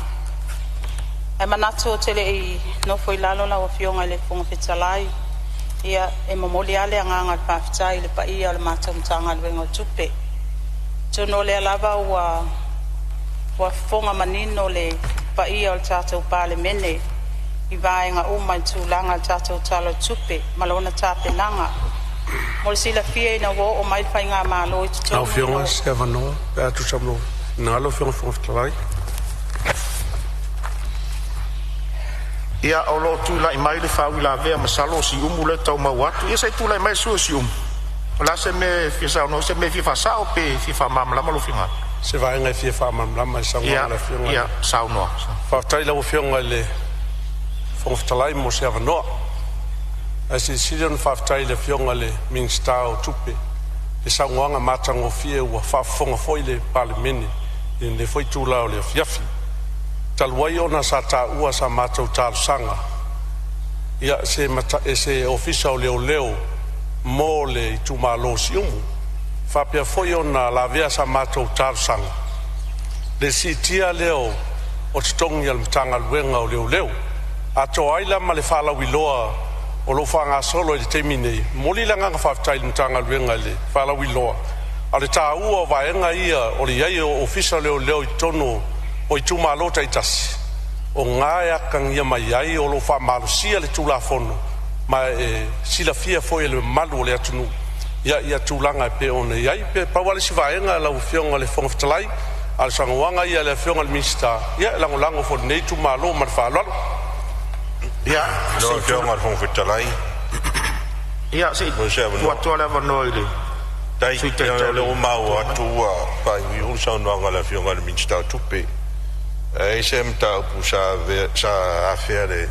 Ae manatu ou te lei nofo i lalo lau Afioga i le Fofoga Fetalai, ia e momoli lava le agaga o le faafetai i le paia o le matou Matagaluega o Tupe. Atonu o lea lava ua fofoga manino le paia o le tatou Palemene i vaega uma i le tulaga o le tatou Tala o le Tupe ma lona tapenaga. Mo le silafia ina ua oo mai le faigamalo i Lau totonu Afioga se avanoa pe a tusa ma lou finagalo lau Afioga i le Fofoga Fetalai. Ia, o lo o tulai mai le faauilavea, masalo o Siumu lea e tau maua atu. Ia se i tulai mai le sui usufono o Siumu. O le a se mea e fia saunoa ai, o se mea e fia faasao pe fia faamalamalama lou finagalo? Se vaega e fia faamalamalama i le saunoaga a le Afioga i Ia le saunoa. Faafetai i lau Afioga i le Fofoga Fetalai mo se avanoa. Ae silisili ona faafetai i le Afioga i le Minisita o Tupe i le saunoaga matagofie ua faafofoga foi le Palemene i lenei foi itula o le afiafi. Talu ai ona sa taua sa matou talosaga ia se Ofisa o Leoleo mo le Itumalo o Siumu, faapea foi ona lavea sa matou talosaga i le siitia lea o totogi o le Matagaluega o Leoleo, atoa ai la ma le faalauiloa o lo o faagasolo i le taimi nei. E momoli le agaga faafetai i le Matagaluega i le faalauiloa, a o le taua o vaega ia o le i ai o Ofisa o Leoleo i totonu o itumalo taitasi, o i e atagia mai ai o lo o faamalosia le Tulafono ma e silafia foi e le mamalu o le atunuu ia tulaga e pei ona i ai. Pe pau lava le isi vaega lau Afioga i le Fofoga Fetalai, a o le saunoaga ia a le Afioga i le Minisita, ia e lagolago foi e lenei itumalo ma le faaaloalo. Ia Lau se i Afioga i le Fofoga Fetalai, ia, se i mo se tuu avanoa. atu le avanoa i le Tai, Sui leaga Taitai o o lea le ua Itu maua Agai. atu ua faaiuiu le saunoaga a le Afioga i le Minisita o Tupe. Ae i ai se mataupu sa afea i le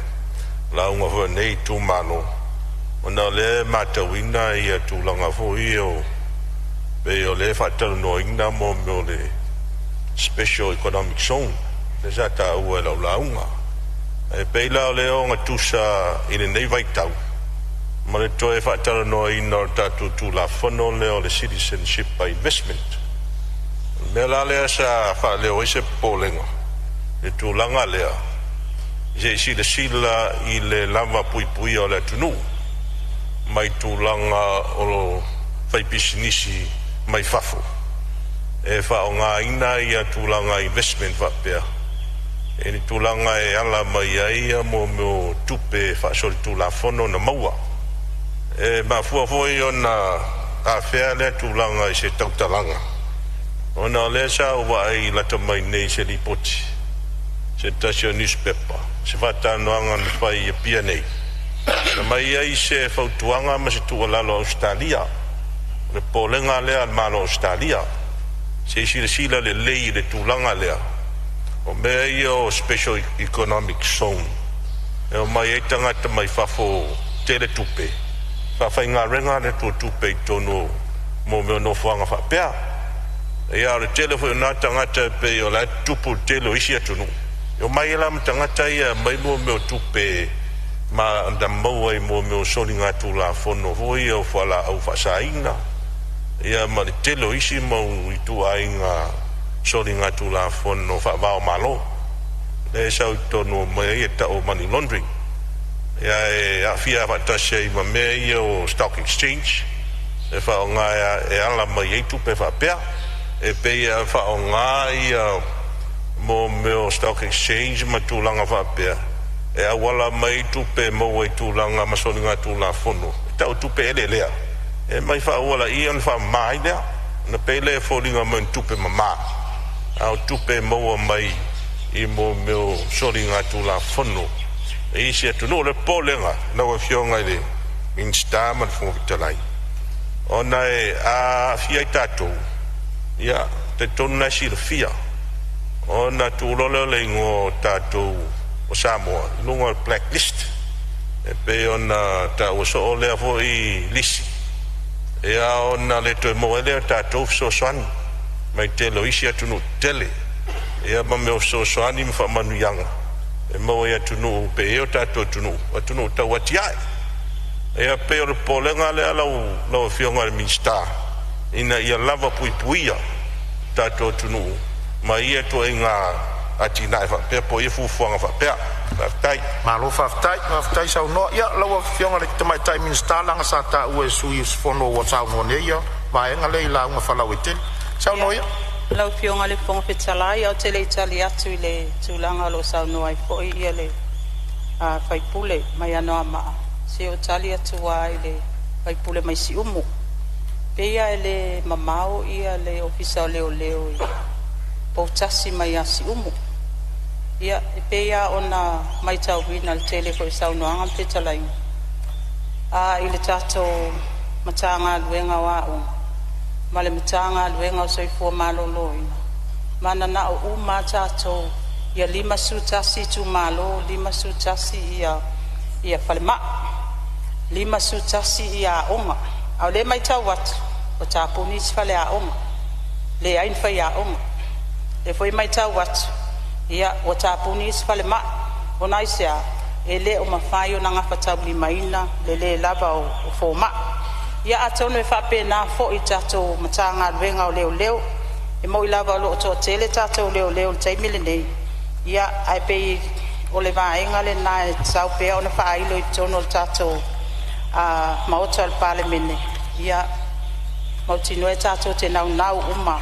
lauga foi a lenei itumalo, ona o lea e matauina tulaga foi ia pei o lea e faatalanoaina mo mea o le Special Economic Zone lea sa taua i lau lauga. E pei la o lea e ogatusa i lenei vaitau ma le toe faatalanoaina o le tatou Tulafono lea o le Citizenship by Investment. O le mea la lea sa faaleo ai se popolega i le tulaga lea, se i silasila i le lavapuipuia o le atunuu mai tulaga o faipisinisi mai fafo e faaaogaina ia tulaga investment faapea i ni tulaga e ala mai ai mo mea o tupe faasolitulafono na maua. E mafua foi ona afea lea tulaga i se tautalaga, ona o lea sa ou vaai lata mai nei i se lipoti se tasi o newspaper, se faatalanoaga na fai i Apia nei, na aumai ai se fautuaga ma se tuualalo a Ausetalia. O le popolega lea a le Malo o Ausetalia, se i silasila lelei i le tulaga lea o mea ia o special economic zone e omai ai tagata mai fafo tele tupe faafaigaluega a latou tupe i totonu o mo mea o nofoaga faapea. Ia, o le tele foi o na tagata e pei o la e tutupu i le tele o isi atunuu, e omai ai la ma tagata ia e aumai mo mea o tupe ma na maua i mo mea o soligatulafono foi ia o fualaau faasaina. Ia ma le tele o isi mau ituaiga soligatulafono faava-o-Malo lea e sau i totonu o mea ia e tau o money laundering, ia e aafia faatasi ai ma mea ia o stock exchange e faaaoga e ala mai ai tupe faapea. E pei e faaaoga ia mo mea o stock exchange ma tulaga faapea e auala mai tupe maua i tulaga ma soligatulafono e tau tupe eleelea e mai faaauala i ona faamama ai lea, ona pei lea e foliga mai ni tupe mama, a o tupe e maua mai i mo mea o soligatulafono e isi atunuu. O le popolega lau Afioga i le Minisita ma le Fofoga Fetalai, ona e aafia ai tatou, ia talitonu la e silafia ona tuu loa lea o le igoa o tatou o Samoa i luga o le black list e pei ona taua soo lea foi lisi, ia ona le toe maua ai lea o tatou fesoasoani mai tele o isi atunuu tetele, ia ma mea o fesoasoani ma faamanuiaga e maua i atunuu pe i ai o tatou atunuu, atunuu tau atiae. Ia pei o le popolega lea lau Afioga i le Minisita, ina ia lava puipuia tatou atunuu ma ia ituaiga atinae faapea po o ia fuafuaga faapea. Faafetai. Malo faafetai, faafetai saunoa. Ia lau Afioga i le Tamaitai Minisita, leaga sa taua e sui usufono ua saunoa nei ia vaega lea i lauga faalauaitele. Saunoa ia. Lau Afioga i le Fofoga Fetalai, ae ou te le i tali atu i le tulaga o lo o saunoa ai foi le sui usufono mai Anoamaa, se i ou tali atu lava i le sui usufono mai Siumu. Pei lava e le mamao le Ofisa o Leoleo i Poutasi mai ia Siumu. Ia, e pei lava ona matauina i le tele foi o saunoaga ma fetalaiga i le tatou Matagaluega o Aoga ma le Matagaluega o le Soifua Maloloina, mananao uma lava tatou ia 51 itumalo, 51 falemai, 51 aoga. A o lea e matau atu ua tapuni isi faleaoga, leai ni faiaoga. O lea foi e matau atu ua tapuni isi falemai, ona aisea? E le o mafai ona gafataulimaina le le lava o fomai. Ia atonu e faapena foi i le tatou Matagaluega o Leoleo. E moni lava o lo o toatele tatou leoleo i le taimi lenei, ia ae pei o le vaega lena e tatau pea ona faailo i totonu o le tatou Maota o le Palemene. Ia mautinoa e tatou te naunau uma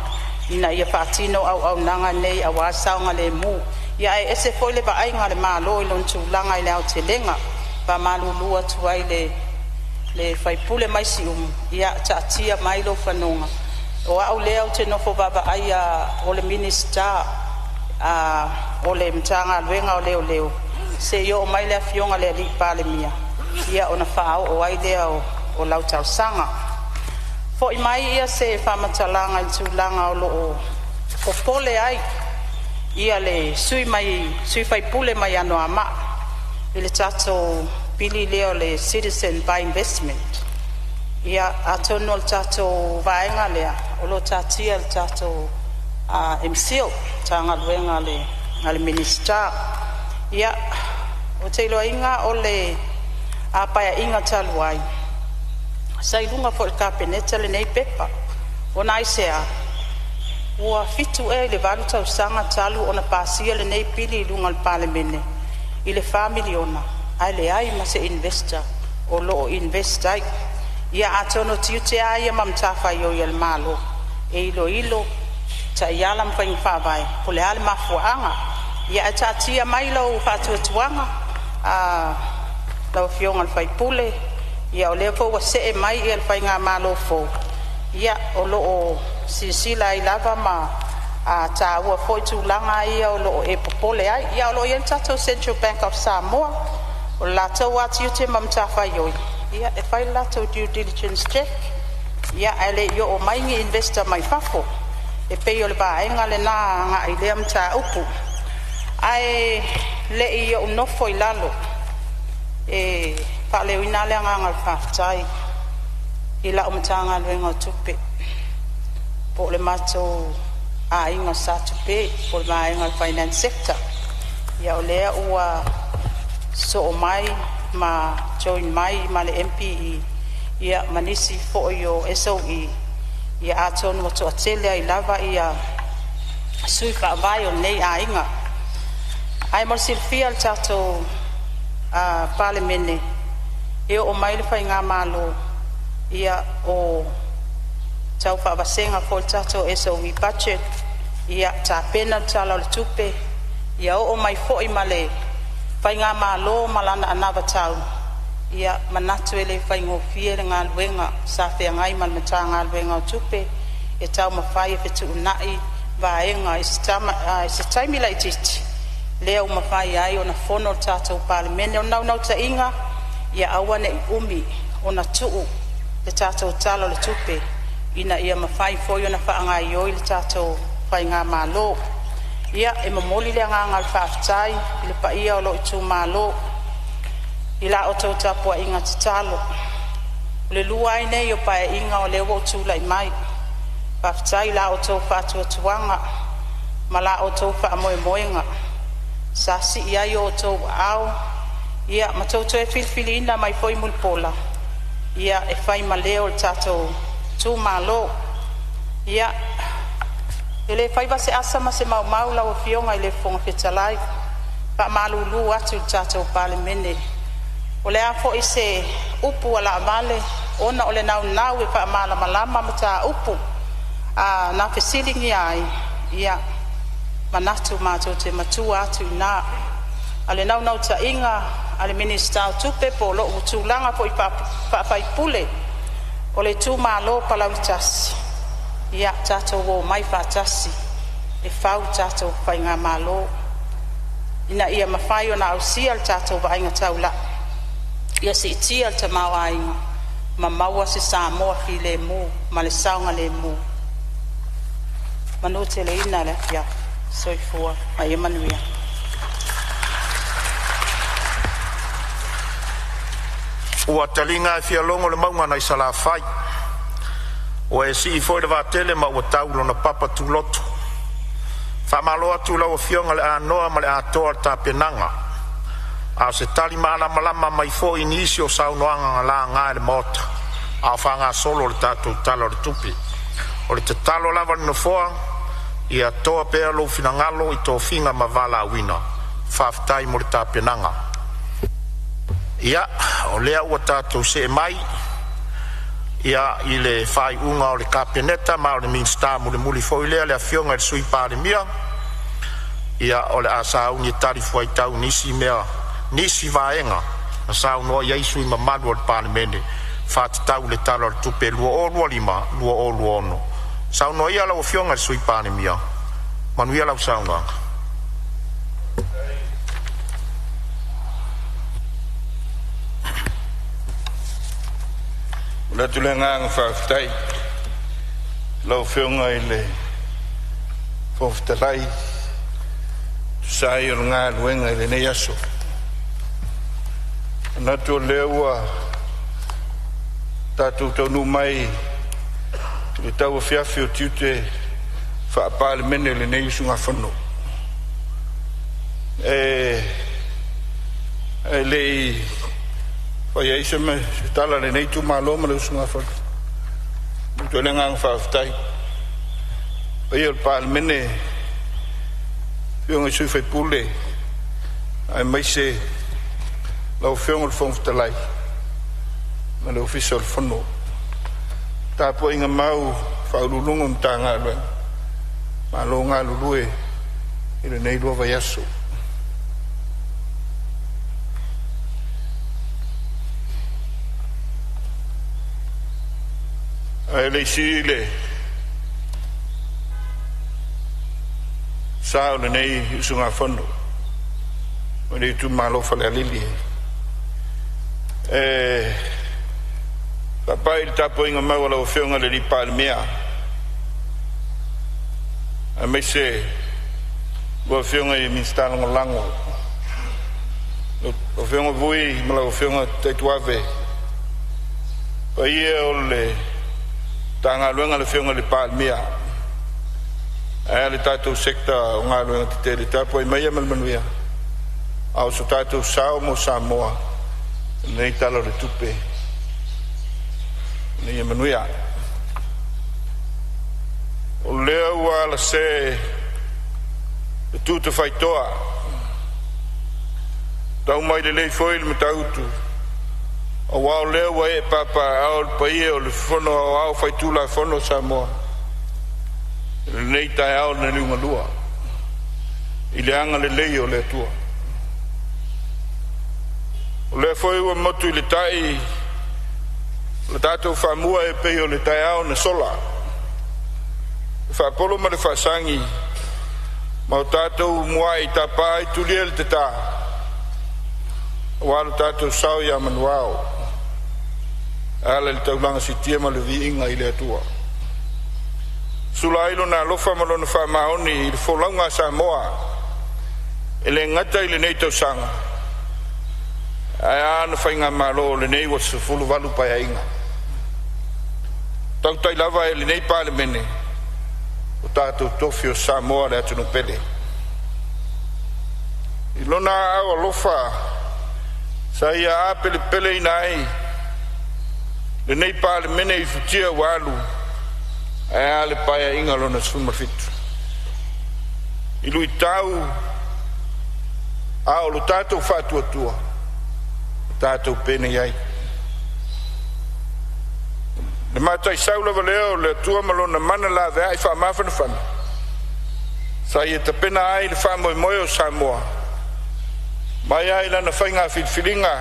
ina ia faatino auaunaga nei aua le saogalemu. Ia ae ese foi le vaaiga a le Malo i lona tulaga i le aotelega. E faamalulu atu ai i le sui usufono mai Siumu, ia taatia mai lou fanoga, o au lea ou te nofo vaavaaia o le Minisita o le Matagaluega o Leoleo seia oo mai le Afioga i le alii Palemia, ia ona faaoo ai lea o lau talosaga. Foi mai ia se faamatalaga i le tulaga o lo o popole ai ia le sui usufono mai Anoamaa i le tatou pili lea o le Citizen by Investment. Ia atonu o le tatou vaega lea o lo o taatia i le tatou MCIL, Matagaluega a le Minisita. Ia, ou te iloaina o le Paeaiga talu ai sa i luga foi o le Kapeneta lenei pepa. Ona aisea? Ua 7 ea i le 8 tausaga talu ona pasia lenei pili i luga o le Palemene i le $4 miliona, ae leai ma se investor o lo o invest ai. Ia atonu o tiute lava ia ma matafaioi a le Malo e iloilo taiala ma faiga faavae po o le a le mafuaaga. Ia ae taatia mai lou faatuatuaga lau Afioga i le sui usufono, ia o lea foi ua see mai le faigamalo fou, ia o lo o silasila ai lava ma taua foi tulaga ia o lo o e popole ai. Ia o lo o i ai le tatou Central Bank of Samoa, o le latou lava tiute ma matafaioi e fai le latou due diligence check, ia ae le i oo mai ni investor mai fafo. E pei o le vaega lena agai i lea mataupu. Ae le i ou nofo i lalo e faaleoina le agaga o le faafetai i lau Matagaluega o Tupe, po o le matou aiga Sa Tupe, po o le vaega o le Finance Sector. Ia o lea ua sosoo mai ma join mai ma le MPE, ia ma nisi foi o SOE Ia atonu ua toatele ai lava ia sui faavae o lenei aiga. Ae mo le silafia e le tatou Palemene, e oo mai le faigamalo ia o tau faavasega foi le tatou SOE budget, ia tapena le Tala o le Tupe, ia oo mai foi ma le faigamalo ma lana anavatau. Ia manatu e le faigofie le galuega sa feagai ma le Matagaluega o Tupe e taumafai e fetuunai vaega i se taimi laitiiti lea ua mafai ai ona fono le tatou Palemene. O le naunautaiga ia aua nei umi ona tuu le tatou Tala o le Tupe ina ia mafai foi ona faagaioi le tatou faigamalo. Ia, e momoli le agaga o le faafetai i le paia o lou itumalo i la outou tapuaiga tatalo. O le lua ai lenei o Paeaiga o lea ua ou tulai mai. Faafetai i la outou faatuatuaga ma la outou faamoemoega sa sii ai outou aao ma tou toe filifiliina mai foi Mulipola e fai ma leo o le tatou itumalo. Ia, e le faiva se asa ma se maumau lau Afioga i le Fofoga Fetalai, faamalulu atu i le tatou Palemene. O le a foi se upu ua laavale ona o le naunau e faamalamalama mataupu na fesiligia ai, ia manatu matou te matua atu i ina. A o le naunautaiga a le Minisita o Tupe po o lou tulaga foi faa-sui usufono o le itumalo o Palauli 1, ia tatou omai faatasi e fau le tatou faigamalo ina ia mafai ona ausia le tatou vaaiga taulai ia siitia le tamaoaiga ma maua se Samoa filemu ma le saogalemu. Manuteleina le afiafi. Soifua ma ia manuia. Ua taliga e fialogo le mauga nai Salafai, ua e sii foi le vaatele ma ua tau i lona papa tuloto. Faamalo atu i lau afioga i le anoa ma le atoa o le tapenaga, a o se tali malamalama mai foi i nisi o saunoaga na laga e le Maota a o faagasolo le tatou Tala o le Tupe. O le tatalo lava a le Nofoa, ia toa pea lou finagalo i tofiga ma valaauina. Faafetai mo le tapenaga. Ia, o lea ua tatou see mai i le faaiuga a le Kapeneta, ma o le Minisita mulimuli foi lea, le Afioga i le Sui Palemia. Ia, o le a sauni e talifuaitau i nisi vaega na saunoa i ai sui usufono mamalu o le Palemene e faatatau i le Tala o le Tupe 2025/2026. Saunoa ia lau Afioga i le Sui Palemia. Manuia lau saunoaga. Momoli atu le agaga faafetai i lau Afioga i le Fofoga Fetalai e tusa ai o le galuega i lenei aso. E manatu o lea ua tatou taunuu mai i le tauafiafi o tiute faa-Palemene o lenei usugafono. E le i faia ai se tala a lenei itumalo ma le usugafono, e momoli atu ai le agaga faafetai i le paia o le Palemene, afioga i sui usufono aemaise lau Afioga i le Fofoga Fetalai ma le Ofisa o le Fono. Le tapuaiga mau a Ofisa Sili o Pulega o Matagaluega, malo galulue i lenei 2 vaiaso. Ae le i sii le sa o lenei usugafono mai le itumalo o Falealili e faapai i le tapuaiga mau a lau Afioga i le Palemia aemaise lau Afioga i le Minisita Lagolago, lau Afioga Vui ma lau Afioga Taituave, paia o le Matagaluega a le Afioga i le Palemia ae a le tatou Sector o Galuega Tetele. Tapuai maia ma le manuia a o so tatou sao mo Samoa i lenei Tala o le Tupe. Ia manuia. O lea ua alase le tu tafaitoa, tau mai lelei foi le Matautu, aua o lea ua e papaaao le paia o le Fono Aoao Faitulafono o Samoa i lenei taeao na liugalua i le agalelei o le Atua. O lea foi ua motu i le tai le tatou faamua e pei o le taeao na sola, le faapolo ma le faasagi ma o tatou muai tapa ai tulia le tata, aua lo tatou sao ia manuao e ala i le taulaga sitia ma le viiga i le Atua. Sula ai lona alofa ma lona faamaoni i le folauga a Samoa e le gata i lenei tausaga, ae a na faigamalo o lenei ua 18 Paeaiga. Tautai lava e lenei Palemene o tatou tofi o Samoa le atunuu pele. I lona aao alofa sa ia apelepeleina ai lenei Palemene i futia ua alu, ae a le Paeaiga lona 17. I luitau a o lo tatou faatuatua, o tatou penei ai. Le mataisau lava lea o le Atua ma lona mana laveai faamafanafana, sa ia tapena ai le faamoemoe o Samoa, mai ai lana faiga filifiliga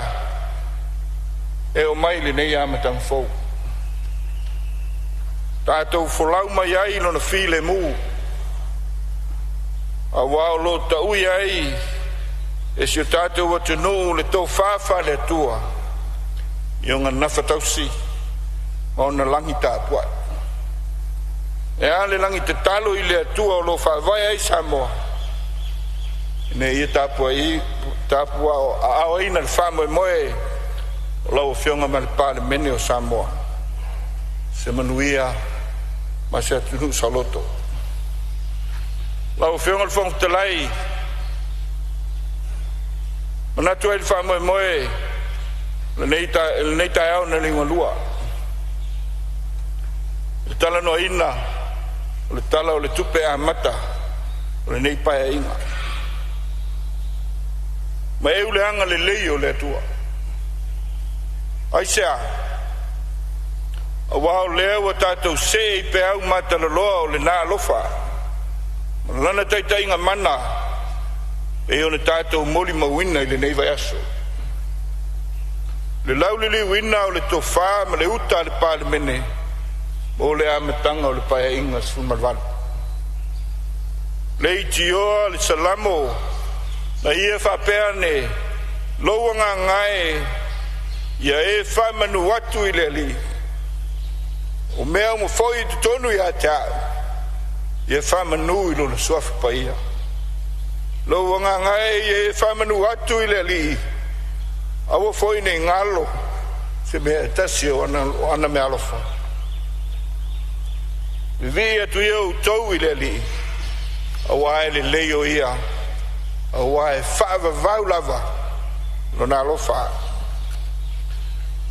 e oo mai i lenei amataga fou. Tatou folau mai ai i lona filemu, aua o lo o taui ai e si o tatou atunuu le tofa faale-Atua i ona gafatausi ma ona lagi tapuai. E a le lagi tatalo i le Atua o lo o faavae ai Samoa, ina ia tapuaaoina le faamoemoe o lau Afioga ma le Palemene o Samoa, se manuia ma se atunuu saoloto. Lau Afioga i le Fofoga Fetalai, manatu ai le faamoemoe lenei taeao na liugalua, le talanoaina o le Tala o le Tupe Amata o lenei Paeaiga. Ma eu le agalelei o le Atua. Aisea? Aua o lea ua tatou see i peau matalaloa o lena alofa ma lana taitaiga mana e ona tatou molimauina i lenei vaiaso. Le lauliliuina o le tofa ma le uta a le Palemene mo le amataga o le Paeaiga 18. Le itioa le Salamo na ia faapea ane, lou agaga e ia e faamanu atu i le Alii, o mea uma foi i totonu ia te au, ia faamanu i lona suafa paia. Lou agaga e ia e faamanu atu i le Alii, aua foi nei galo se mea e tasi o ana meaalofa. Vivii atu ia outou i le Alii, aua e lelei o ia, aua e faavavau lava lona alofa.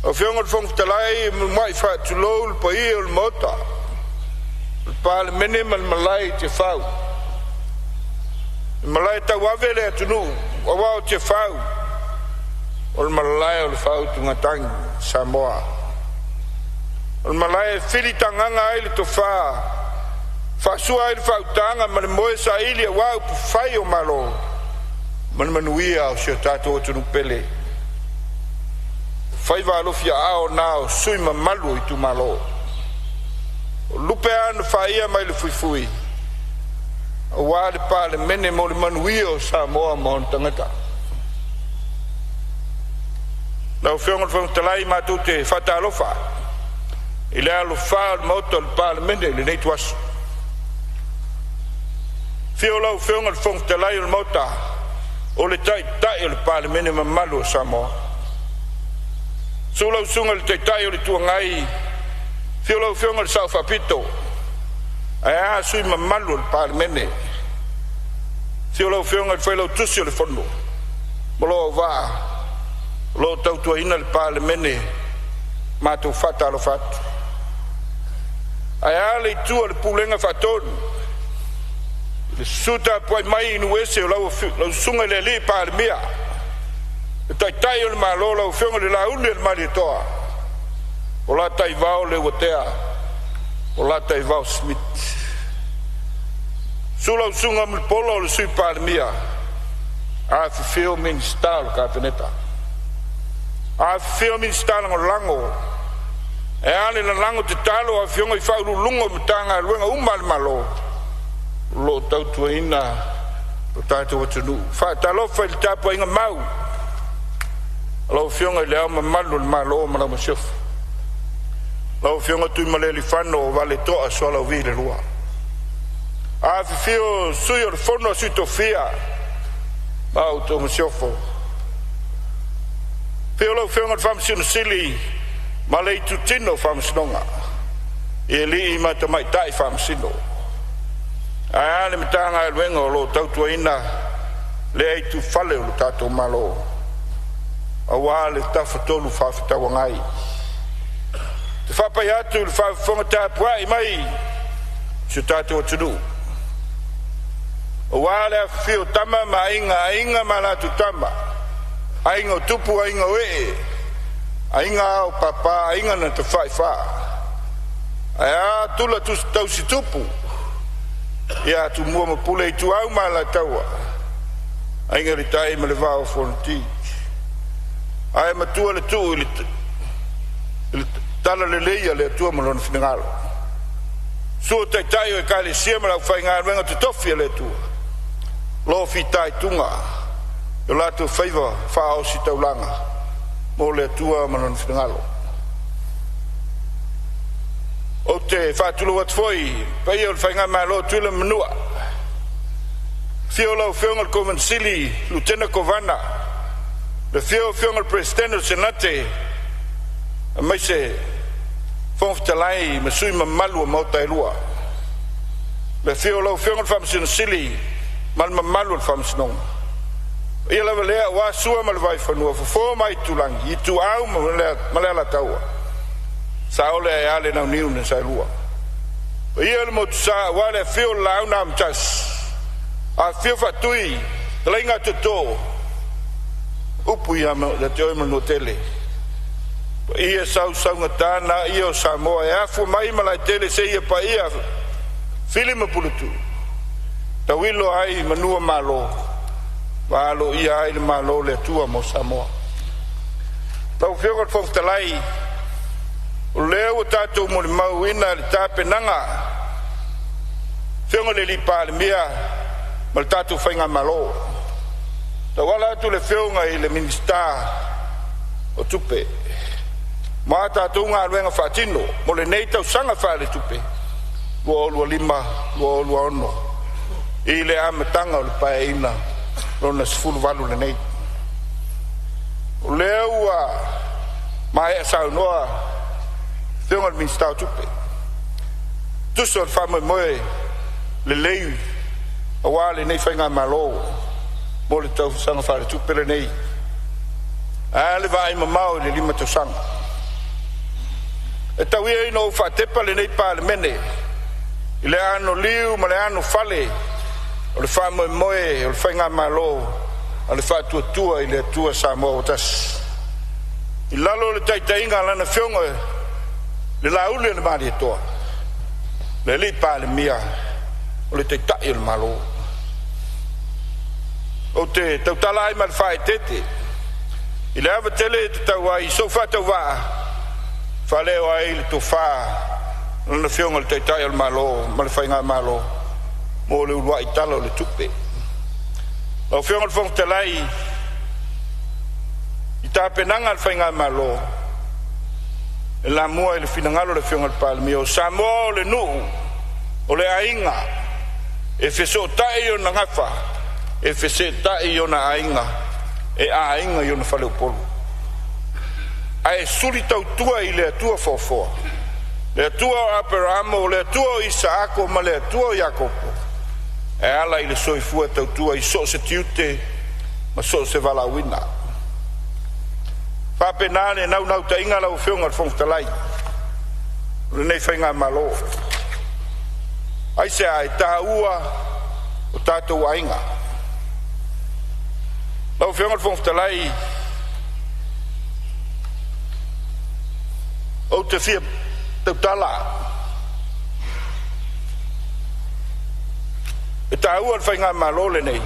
Afioga i le Fofoga Fetalai, e mua'i faatulou le paia o le Maota, o le Palemene ma le malae i Tiafau. Le malae tauave le atunuu, aua o Tiafau o le malae o le faautugatagi Samoa. O le malae e filitagaga ai le tofa, faasua ai le faautaga ma le moe saili aua upufai o Malo ma le manuia o si o tatou atunuu pele. Faiva alofi aao na o sui mamalu o itumalo. O lupe a na faia mai le fuifui, aua le Palemene mo le manuia o Samoa ma ona tagata. Lau Afioga i le Fofoga Fetalai, matou te faatalofa i le alofā o le Maota o le Palemene i lenei ituaso. Afio lau Afioga i le Fofoga Fetalai o le Maota, o le Taitai o le Palemene mamalu o Samoa. Susu lau Susuga i le Taitai o le Itu Agai, afio lau Afioga i le Sao Faapito, ae a sui usufono mamalu o le Palemene. Afio lau Afioga i le Failautusi o le Fono ma lou auvaa o lo o tautuaina le Palemene, matou faatalofa atu. Ae a le itu a le Pulega Faatonu, le susu tapuai mai i nuu ese o lau susuga i le Alii Palemia, le Taitai o le Malo, lau Afioga i le Lauli o le Malietoa, Polataivao Leuatea Polataivao Schmidt. Susu lau Susuga Mulipola o le Sui Palemia, afifio Minisita o le Kapeneta, afifio Minisita Lagolago, ae a le lalago tatalo a afioga i Faauluuluga o Matagaluega uma a le Malo o lo o tautuaina lo tatou atunuu. Faatalofa i le tapuaiga mau a lau Afioga i Le Ao Mamalu o le Malo ma lau Masiofo, lau Afioga Tuimalealiifano Vaaletoa Sualauvi II. Afifio Sui o le Fono a Sui Tofia ma la outou Masiofo. Afio lau Afioga i le Faamasino Sili ma le Itutino o Faamasinoga, i alii ma tamaitai Faamasino. Ae a le Matagaluega o lo o tautuaina lea ituifale o le tatou Malo aua le Tafatolu Fefaatauagai. Ou te faapai atu i le faafofoga tapuai mai a si o tatou atunuu, aua le afifio o Tama ma Aiga, Aiga ma latou Tama, Aiga o Tupu, Aiga o Ee, Aiga Ao Papa, Aiga na Tafaifa, ae a tula tausitupu ia Tumua ma Pule, Ituau ma Alataua, Aiga i le Tai ma le Vaa o Fonoti. Ae matua le tuu i le talalelei a le Atua ma lona finagalo. Susu Taitai o Ekalesia ma le aufaigaluega totofi a le Atua o lo o fitaituga i o latou faiva faaositaulaga mo le Atua ma Lona finagalo. Ou te faatulou atu foi i le paia o le Faigamalo a Tutuila ma Manua, afio lau Afioga i le Kovana Sili, Lutena Kovana, le afio o Afioga i le Peresetene o le Senate, aemaise Fofoga Fetalai ma sui mamalu o Maota e Lua. Le afio o lau Afioga i le Faamasino Sili ma le mamalu o le Faamasinoga. O paia lava lea aua Sua ma le Vaifanua, Fofo ma Aitulagi, Ituau ma le Alataua, Saole ae a le Launiu na Saelua. Paia le Motusa aua le afio o le Laau na Amotasi, afifio Faatui, Fetalaiga a Toto, upu ia te oe Manuatele. Paia sausaugata na ia o Samoa e afua mai Malaetele seia paia Fili ma Puletuu, tauilo ai manua Malo ma aloaia ai le Malo o le Atua mo Samoa. Lau Afioga i le Fofoga Fetalai, o lea ua tatou molimauina le tapenaga afioga i le Palemia ma le tatou faigamalo, tauala atu i le Afioga i le Minisita o Tupe mo a tatou galuega faatino mo lenei tausaga faaletupe 2025/2026 i le amataga o le Paeaiga Lona 18 lenei. O lea ua maea saunoa Afioga i le Minisita o Tupe, tusa o le faamoemoe lelei aua lenei faigamalo mo le tausaga faaletupe lenei, ae a le vaaimamao i le 5 tausaga. E tau ia ina ou faatepa lenei Palemene i le anoliu ma le anofale o le faamoemoe o le faigamalo a le Faatuatua i le Atua Samoa ua Tasi, i lalo o le taitaiga a Lana Afioga le Lauli o le Malietoa, le Alii Palemia o le Taitai o le Malo. Ou te tautala ai ma le faaeteete i le ava tele e tatau ai i sou faatauvaa, faaleo ai le tofa a Lana Afioga i le Taitai o le Malo ma le Faigamalo mo le uluai Tala o le Tupe. Lau Afioga i le Fofoga Fetalai, i tapenaga a le faigamalo e lamua i le finagalo o le Afioga i le Palemia, o Samoa o le nuu, o le aiga, e fesootai i ona gafa, e fesetai ona aiga, e aiga i ona faleupolu, ae suli tautua i le Atua foafoa, le Atua o Aperamo, o le Atua o Isaako ma le Atua o Iakopo, e ala i le soifua tautua i so o se tiute ma so o se valaauina. Faapena le naunautaiga lau Afioga i le Fofoga Fetalai o lenei faigamalo. Aisea? E taua o tatou aiga. Lau Afioga i le Fofoga Fetalai, ou te fia tautala, e taua i le Faigamalo lenei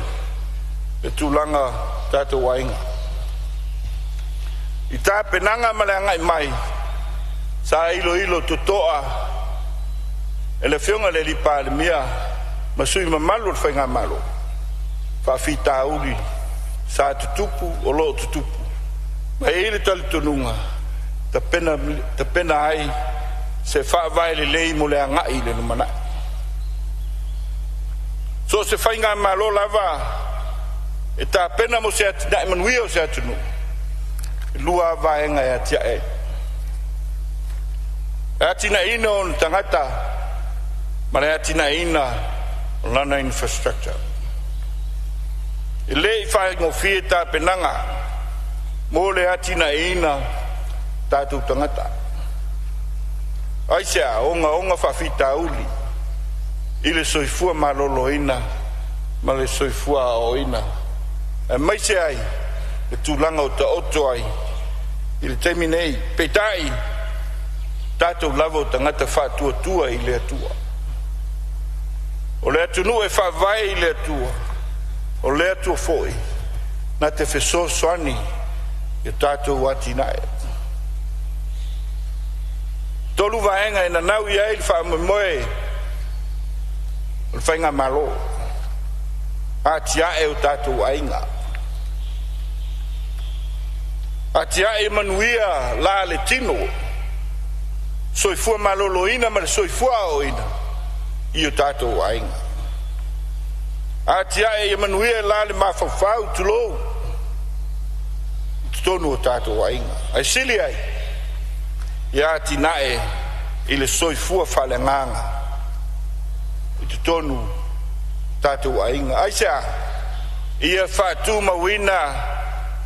le tulaga o tatou aiga. I tapenaga ma le agai mai, sa iloilo totoa e le Afioga i le Palemia ma sui mamalu o le Faigamalo faafitauli sa tutupu, o lo o tutupu, ma e i ai le talitonuga e tapena ai se faavae lelei mo le agai i le lumanai. So o se faigamalo lava e tapena mo se atinae manuia o se atunuu, e lua lava vaega e atiae ai, e atiaeina ona tagata ma le atiaeina o lana infrastructure. E le i faigofie tapenaga mo le atinaeina o tatou tagata. Aisea? Ogaoga faafitauli i le soifua maloloina ma le soifua aoaoina, aemaise ai le tulaga ua taoto ai i le taimi nei. Peitai, o tatou lava o tagata faatuatua i le Atua. O le atunuu e faavae i le Atua, o le Atua foi na te fesoasoani i a tatou atinae. E tolu vaega e nanau i ai le faamoemoe o le Faigamalo, atiae o tatou aiga, atiae ia manuia la le tino, soifua maloloina ma le soifua aoaoina i o tatou aiga. Atiae ia manuia le la le mafaufau, tulou, i totonu o tatou aiga, ae sili ai ia atinae i le soifua faaleagaga i totonu o tatou aiga. Aisea? Ia faatumauina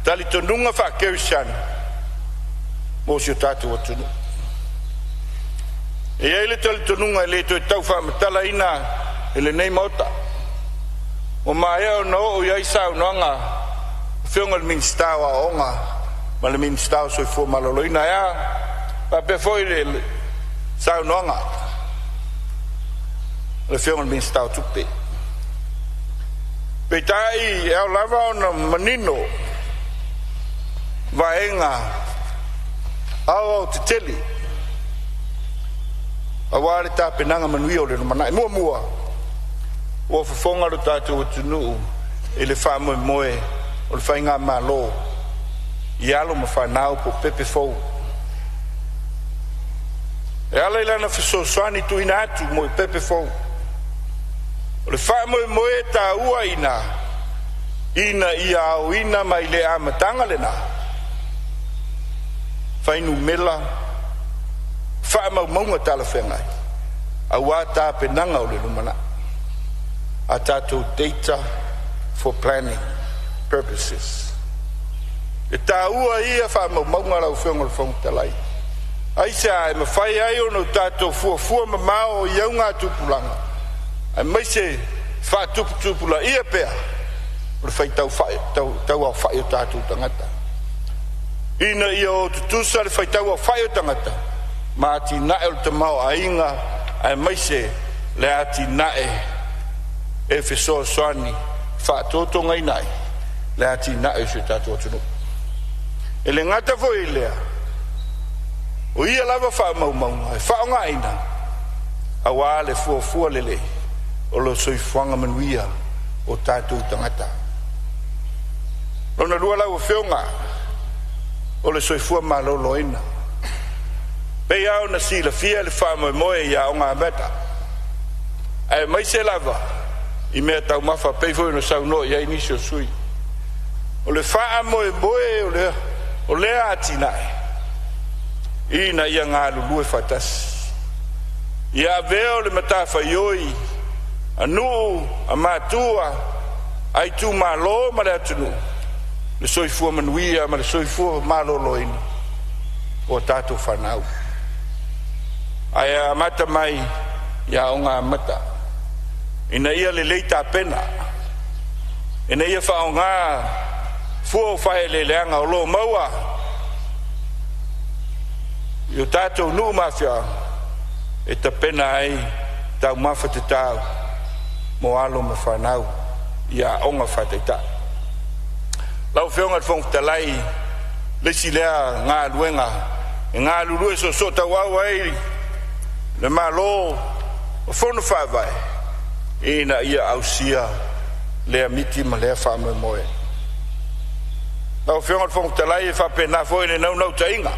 talitonuga faakerisiano mo si o tatou atunuu. E i ai le talitonuga e le toe tau faamatalaina e lenei Maota, ua maea ona oo i ai saunoaga a Afioga i le Minisita o Aoga ma le Minisita o le Soifua Maloloina. Ae a faapea foi le saunoaga a le Afioga i le Minisita o Tupe. Peitai e ao lava ona manino vaega aoaotetele aua le tapenaga manuia o le lumanai. Muamua, ua fofoga lo tatou atunuu i le faamoemoe o le faigamalo i alo ma fanau po o pepe fou. E ala i lana fesoasoani tuuina atu mo pepe fou. O le faamoemoe taua ina ia aoina mai le amataga lena fuainumera faamaumauga talafeagai aua tapenaga o le lumanai, a tatou data for planning purposes. E taua ia faamaumauga lau Afioga i le Fofoga Fetalai. Aisea? E mafai ai ona tatou fuafua mamao i augatupulaga aemaise faatuputupulaia pea o le faitau aofai o tatou tagata, ina ia o tutusa le faitau aofai o tagata ma atinae o le tamaoaiga aemaise le atinae e fesoasoani faatotogaina ai le atinae o si o tatou atunuu. E le gata foi i lea, o ia lava faamaumauga e faaaogaina aua le fuafua lelei o le soifuaga manuia o tatou tagata. Lona lua lau Afioga, o le soifua maloloina. Pei lava ona silafia le faamoemoe i Aoga Amata aemaise lava i meataumafa pei foi ona saunoa i ai nisi o sui usufono. O le faamoemoe o lea atinae ina ia galulue faatasi, ia avea o le matafaioi a nuu, a matua, a itumalo ma le atunuu le soifua manuia ma le soifua maloloina o a tatou fanau, ae amata mai i Aoga Amata. Ina ia lelei tapena, ina ia faaaoga fua o faaeleeleaga o lo o maua i o tatou nuu ma afioaga e tapena ai taumafa tatau mo alo ma fanau i aoga faataitai. Lau Afioga i le Fofoga Fetalai, le isi lea galuega e galulue soosootauau ai le Malo o Fono Faavae ina ia ausia lea miti ma lea faamoemoe. Lau Afioga i le Fofoga Fetalai, e faapena foi le naunautaiga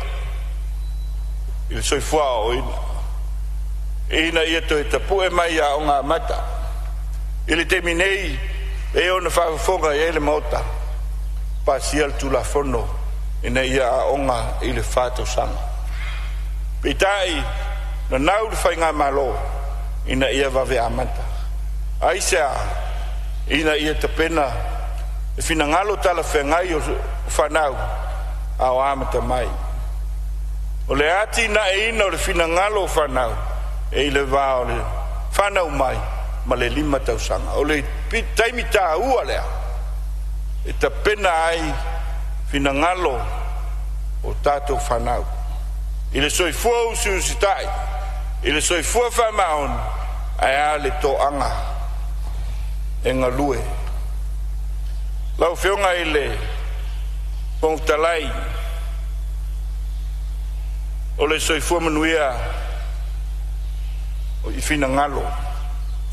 i le soifua aoaoina ina ia toe tapue mai Aoga Amata. I le taimi nei, e pei ona faafofoga i ai le Maota, pasia le Tulafono ina ia aoga i le 4 tausaga. Peitai, nanau le faigamalo ina ia vave amata. Aisea? Ina ia tapena le finagalo talafeagai o fanau a o amata mai. O le atinaeina o le finagalo o fanau e i le va o le fanau mai ma le 5 tausaga. O le taimi taua lea e tapena ai finagalo o tatou fanau i le soifua usiusitai, i le soifua faamaoni, ae a le toaga e galue. Lau Afioga i le Fofoga Fetalai, o le soifua manuia i finagalo o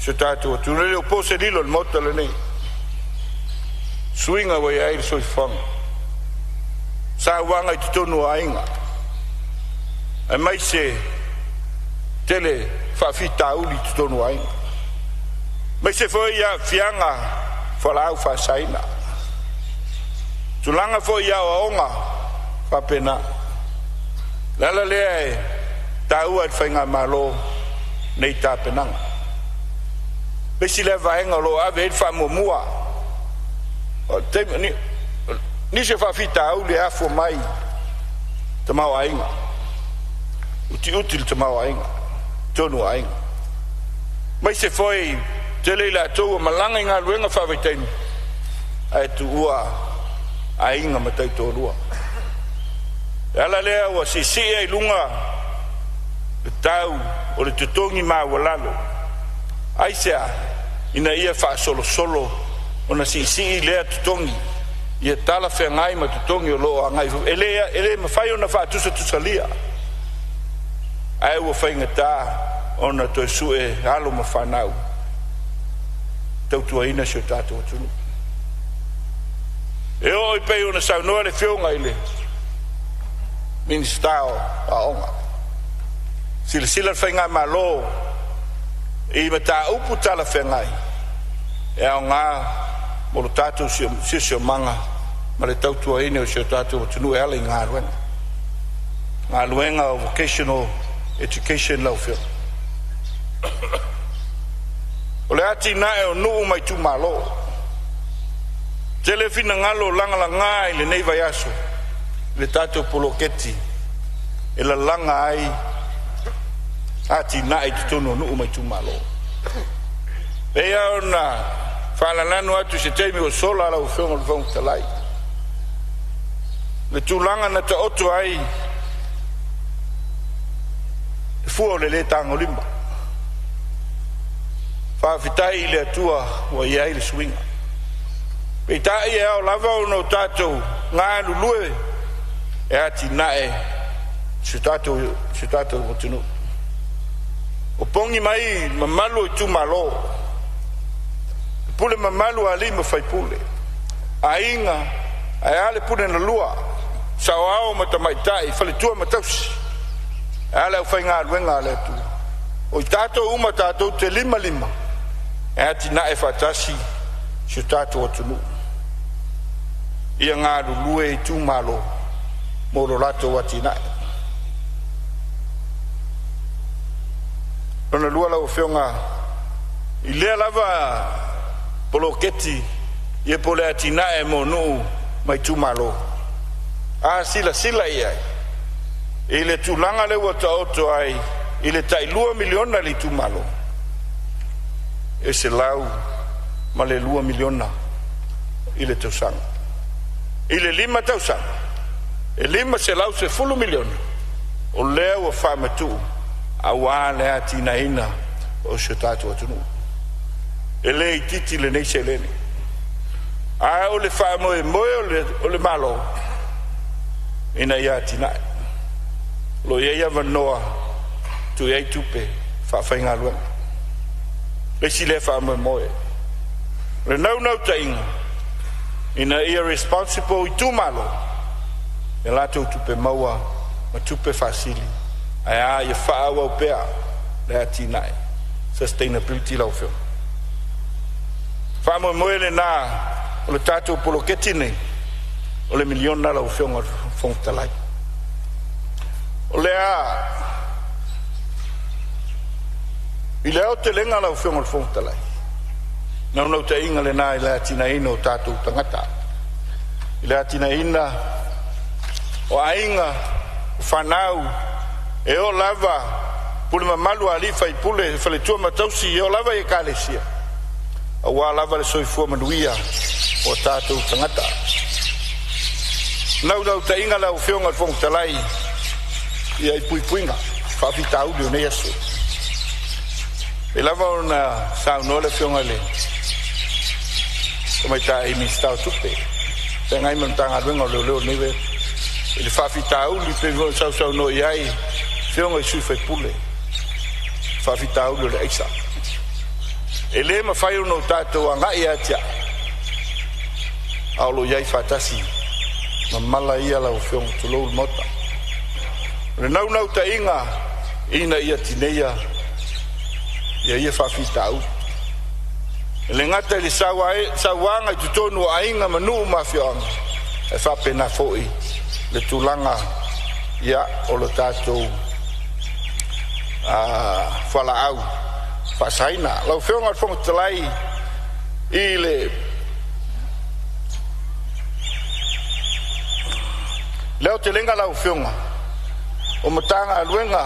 si o tatou atunuu. E le o po se lilo i le Maota lenei, suiga ua i ai le soifuaga, sauaga i totonu o aiga, aemaise tele faafitauli i totonu o aiga, aemaise foi aafiaga o fualaau faasaina. Tulaga foi i aoaoga faapena. O le ala lea e taua ai i le Faigamalo nei tapenaga. Le isi lea vaega o lo o ave i ai le faamuamua. O nisi o faafitauli e afua mai tamaoaiga, utiuti le tamaoaiga totonu o aiga, aemaise foi tele i latou ua malaga i galuega faavaitaimi ae tuua aiga ma taitoalua. O le ala lea ua siisii ai i luga le tau o le totogi maualalo. Aisea? Ina ia faasolosolo ona siisii lea totogi ia talafeagai ma totogi o lo o agai. E le mafai ona faatusatusalia, ae ua faigata ona toe sue alo ma fanau tautuaina si o tatou atunuu. E oo e pei ona saunoa le Afioga i le Minisita o Aoga, silasila le Faigamalo i mataupu talafeagai e aoga mo le tatou siosiomaga ma le tautuaina o si o tatou atunuu e ala i galuega. Galuega o vocational education lau Afioga. O le atinae o nuu ma itumalo. Tele finagalo lagalaga i lenei vaiaso i le tatou poloketi e lalaga ai atinae i totonu o nuu ma itumalo. E pei ona faalalanu atu i se taimi ua sola lau Afioga i le Fofoga Fetalai, le tulaga na taoto ai le fua o le le tagolima. Faafetai i le Atua ua i ai le suiga. Peitai e ao lava ona o tatou galulue e atinae si o tatou atunuu. O pogi mai mamalu o itumalo, pule mamalu a alii ma faipule, aiga ae a le pule na lua, saoao ma tamaitai, faletua ma tausi, ae a le aufaigaluega a le Atua. O i tatou uma tatou te limalima e atinae faatasi si o tatou atunuu. Ia galulue itumalo mo lo latou atinae. Lona lua lau Afioga i lea lava poloketi ia po o le atinae mo nuu ma itumalo, a silasila i ai i le tulaga lea ua taoto ai i le tai $2 miliona i le itumalo, e $102 miliona i le tausaga. I le 5 tausaga, e $510 miliona o lea ua faamatuu auā le atinaeina o si o tatou atunuu. E le itiiti lenei seleni, a o le faamoemoe o le Malo ina ia atinae. O lo o i ai avanoa e tuu i ai tupe faafaigaluega. Le isi lea faamoemoe, o le naunautaiga ina ia responsible itumalo i latou tupe maua ma tupe faasili, ae a ia faaauau pea le atinae, sustainability lau Afioga. Faamoemoe lena o le tatou poloketi lenei o le miliona lau Afioga i le Fofoga Fetalai. O le a i le aotelega lau Afioga i le Fofoga Fetalai, naunautaiga lena i le atinaeina o tatou tagata, i le atinaeina o aiga, o fanau, e oo lava i pule mamalu a alii ma faipule, faletua ma tausi, e oo lava i ekalesia, aua lava le soifua manuia o tatou tagata. Naunautaiga lau Afioga i le Fofoga Fetalai, ia i puipuiga faafitauli o nei aso. E pei lava ona saunoa le Afioga i le Tamaitai Minisita o Tupe, feagai ma le Matagaluega o Leoleo i lenei vaitau i le faafitauli pei foi ona sausaunoa i ai afioga i sui usufono, faafitauli o le aisa. E le mafai ona o tatou agai e atiae, a o lo o i ai faatasi ma mala ia lau Afioga, tulou le Maota. O le naunautaiga ina ia tineia ia faafitauli, e le gata i le sauaga i totonu o aiga ma nuu ma afioaga, ae faapena foi le tulaga ia o le tatou fualaau faasaina. Lau Afioga i le Fofoga Fetalai, i le aotelega lau Afioga o Matagaluega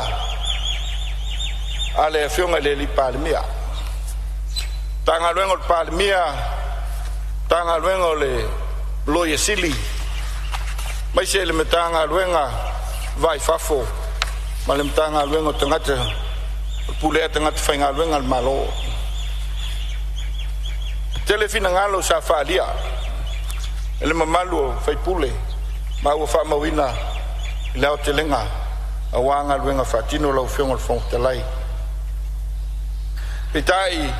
a le Afioga i le Palemia, Matagaluega o le Palemia, Matagaluega o le Loia Sili, aemaise le Matagaluega le Va i Fafo ma le Matagaluega o Tagata Pulega Tagata Faigaluega a le Malo. Tele finagalo sa faaalia e le mamalu o sui usufono ma ua faamauina le aotelega aua galuega faatino lau Afioga i le Fofoga Fetalai. Peitai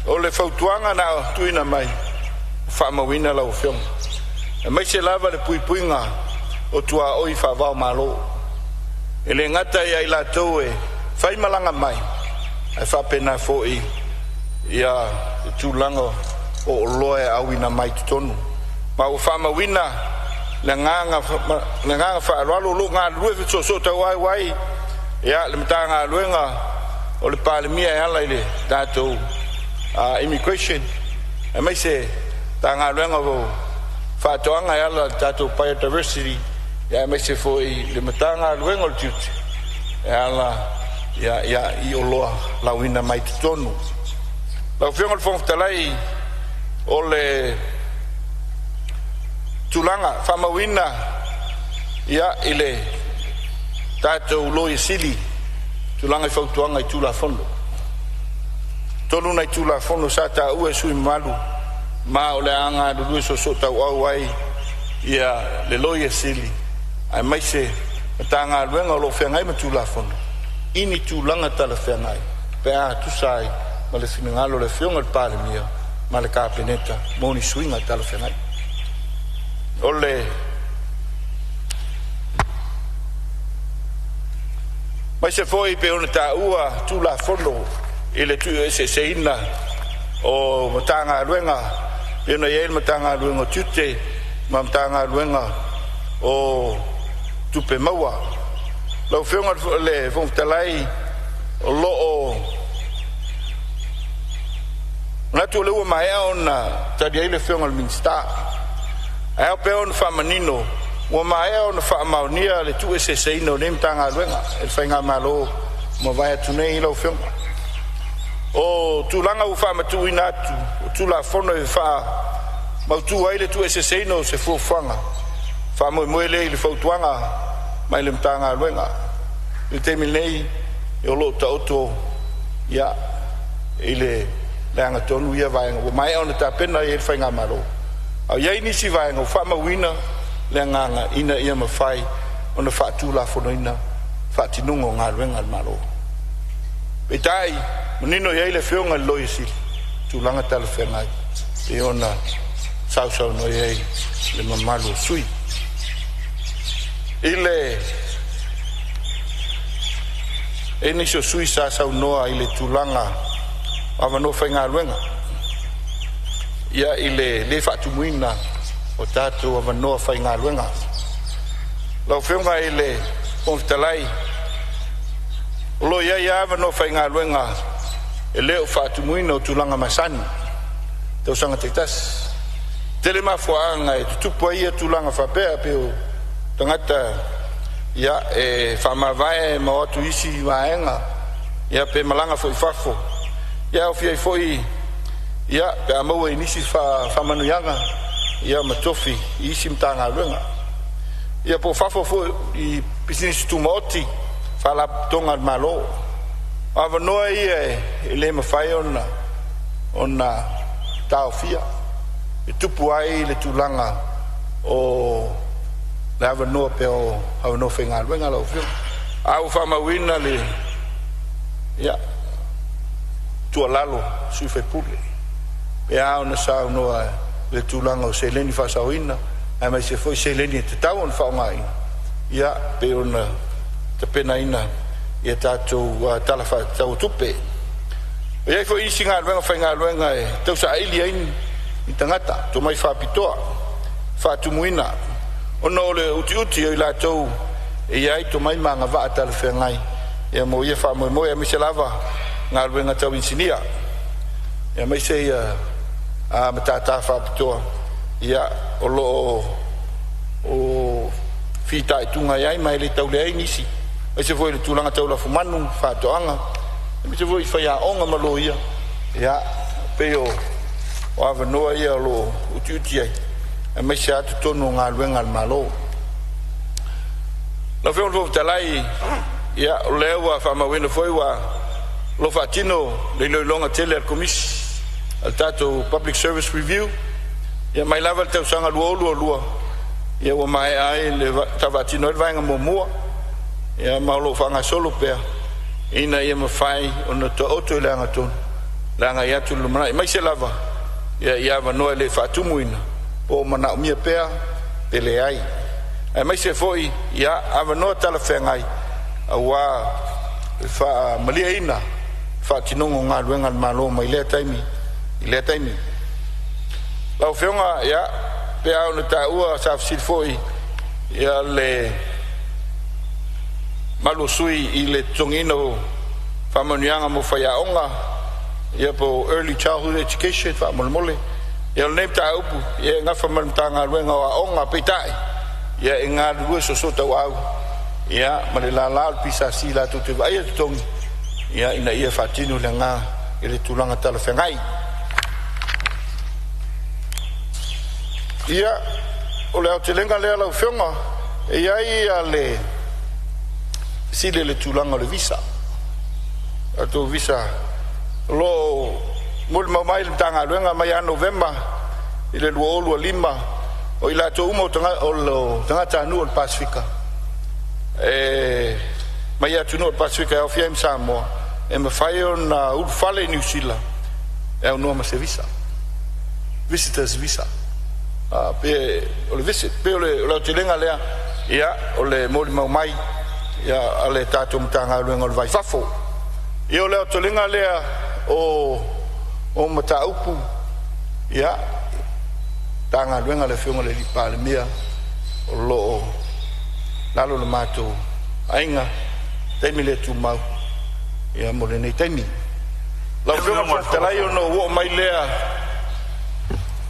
o le fautuaga na tuuina mai, ua faamauina lau Afioga, aemaise lava le puipuiga o tuaoi faava-o-Malo. E le gata ia i latou e faimalaga mai, ae faapena foi ia le tulaga o oloa e auina mai totonu. Ma ua faamauina le agaga faaaloalo o lo o galulue fesoosootaua ai ia le Matagaluega o le Palemia e ala i le tatou Immigration aemaise Matagaluega o Faatoaga e ala i le tatou Biodiversity, aemaise foi le Matagaluega o le Tiute e ala ia i oloa lauina mai totonu. Lau Afioga i le Fofoga Fetalai, o le tulaga faamauina ia i le tatou Loia Sili tulaga i fautuaga i Tulafono. Tolu nai Tulafono sa taua e sui usufono mamalu ma o le a galulue soosootauau ai ia le Loia Sili aemaise Matagaluega o lo o feagai ma Tulafono i ni tulaga talafeagai pe a tusa ai ma le finagalo o le Afioga i le Palemia ma le Kapeneta mo ni suiga talafeagai. O le aemaise foi pei ona taua Tulafono i le tuueseeseina o Matagaluega pei ona i ai le Matagaluega o Tiute ma Matagaluega o Tupe Maua. Lau Afioga i le Fofoga Fetalai, o lo o manatu o lea ua maea ona tali ai le Afioga i le Minisita, ae ao pea ona faamanino ua maea ona faamaonia le tuueseeseina o nei Matagaluega e le Faigamalo ua mavae atu nei lau Afioga. O tulaga ua faamatuuina atu o Tulafono e faamautu ai le tuueseeseina o se fuafuaga faamoemoe lea i le fautuaga mai le Matagaluega. I le taimi nei o lo o taoto ia i le lagatonu ia vaega ua maea ona tapena i ai le Faigamalo, a i ai nisi vaega ua faamauina le agaga ina ia mafai ona faatulafonoina faatinoga o galuega a le Malo. Peitai, manino i ai le Afioga i le Loia Sili, tulaga talafeagai e ona sausaunoa i ai le mamalu o sui. I le e nisi o sui sa saunoa i le tulaga o avanoa faigaluega, ia i le le faatumuina o tatou avanoa faigaluega. Lau Afioga i le Fofoga Fetalai, o lo o i ai lava avanoa faigaluega e le o faatumuina o tulaga masani tausaga taitasi. Tele mafuaaga e tutupu ai ia tulaga faapea, pei o tagata ia e faamavae ma o atu i isi vaega, ia pe malaga foi i fafo, ia aofia ai foi ia pe a maua i nisi faamanuiaga ia ma tofi i isi Matagaluega. Ia po o fafo foi i pisinisi tumaoti, faalapotopotoga a le Malo. O avanoa ia e le mafai ona taofia, e tupu ai le tulaga o le avanoa pea o avanoa faigaluega lau Afioga. A ua faamauina le ia tuualalo a sui usufono e ao ona saunoa i le tulaga o seleni faasaoina aemaise foi seleni e tatau ona faaaogaina ia pei ona tapenaina ia tatou Tala Faatatau o Tupe. E i ai foi isi galuega faigaluega e tausaili ai ni tagata tomai faapitoa faatumuina ona o le utiuti o i latou e i ai tomai ma agavaa talafeagai ia mo ia faamoemoe, aemaise lava galuega tau inisinia, aemaise ia matata faapitoa ia o lo o fitaituga ai ma e le tau leai nisi, aemaise foi le tulaga tau lafumanu, faatoaga, aemaise foi faiaoga ma loia. Ia pei o avanoa ia o lo o utiuti ai aemaise lava totonu o galuega a le Malo. Lau Afioga i le Fofoga Fetalai, ia o lea ua faamauina foi ua o lo o faatino le iloiloga tele a le Komisi a le tatou Public Service Review ia mai lava i le tausaga 2022, ia ua maea ai le faatino ai le vaega muamua, ia ma o lo o faagasolo pea ina ia mafai ona taoto i le agatonu le agai atu i le lumanai, aemaise lava ia i avanoa e le faatumuina po o manaomia pea pe leai, aemaise foi ia avanoa talafeagai aua le faamalieina faatinoga o galuega a le Malo mai lea taimi i lea taimi. Lau Afioga, ia pei lava ona taua sa fesili foi ia le mamalu o sui i le totogiina o faamanuiaga mo faiaoga ia po o early childhood education faamolemole. Ia o lenei mataupu ia e nafa ma le Matagaluega o Aoga, peitai ia e galulue soosootauau ia ma le lala o le PSC latou te vaaia totogi ia ina ia faatino le aga i le tulaga talafeagai. Ia, o le aotelega lea lau Afioga, e i ai ia le fesili i le tulaga o le visa. Tatou visa o lo o molimau mai le Matagaluega mai ia Novema i le 2025, o i latou uma o tagatanuu o le Pasefika e mai atunuu o le Pasefika e aofia ai ma Samoa, e mafai ona ulufale i Niu Sila e aunoa ma se visa, visitors visa. Pe o le visit, pe o le aotelega lea, ia o le molimau mai ia a le tatou Matagaluega o le Va i Fafo. Ia o le aotelega lea o mataupu ia Matagaluega a le Afioga i le Palemia o lo o lalo le matou aiga taimi le tumau ia mo lenei taimi. Lau Afioga i le Fofoga Fetalai ona ou oo mai lea.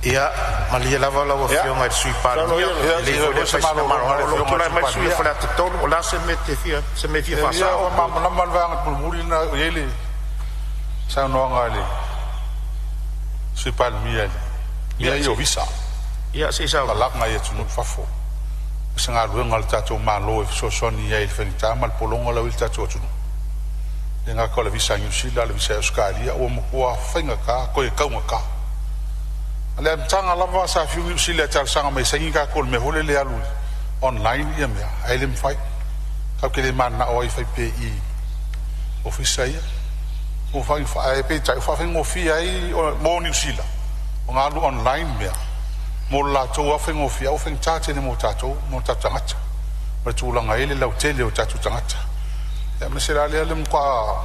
Ia, malie lava lau Ia, Afioga i le Sui saunoa Palemia, ia e le lelei Ia foi fai le se fai sina malologa a le malologa. O lo o Afioga i le tulai Sui mai le sui Palemia. usufono mo Faleata 3. O le a se mea e te fia, se mea e fia Ia, faasao ua po o? malamalama le vaega mulimuli lena i ai le Saunoaga a le Sui Palemia i mea ia o visa. Ia, se i saunoa. Malaga i atunuu i fafo. O se galuega a le tatou Malo e fesoasoani ai i le faigata ma le pologa lea ua i ai le tatou atunuu. E le gata o le visa a Niu Sila, a o le visa a Ausetalia ua matua faigata toe taugata. O le amataga lava sa fiu Niu Sila e talosaga mai e saini tatou i le mea foi lele e alu online ia mea, ae le mafai. Tatou te le mananao ai e fai pea i ofisa ia. Ae peitai ua faafaigofie ai mo Niu Sila ona alu online mea mo le latou lava faigofie, ae ua faigata tele mo tatou ma o tatou tagata ma le tulaga e i ai le lautele o tatou tagata. Aemaise la lea le matua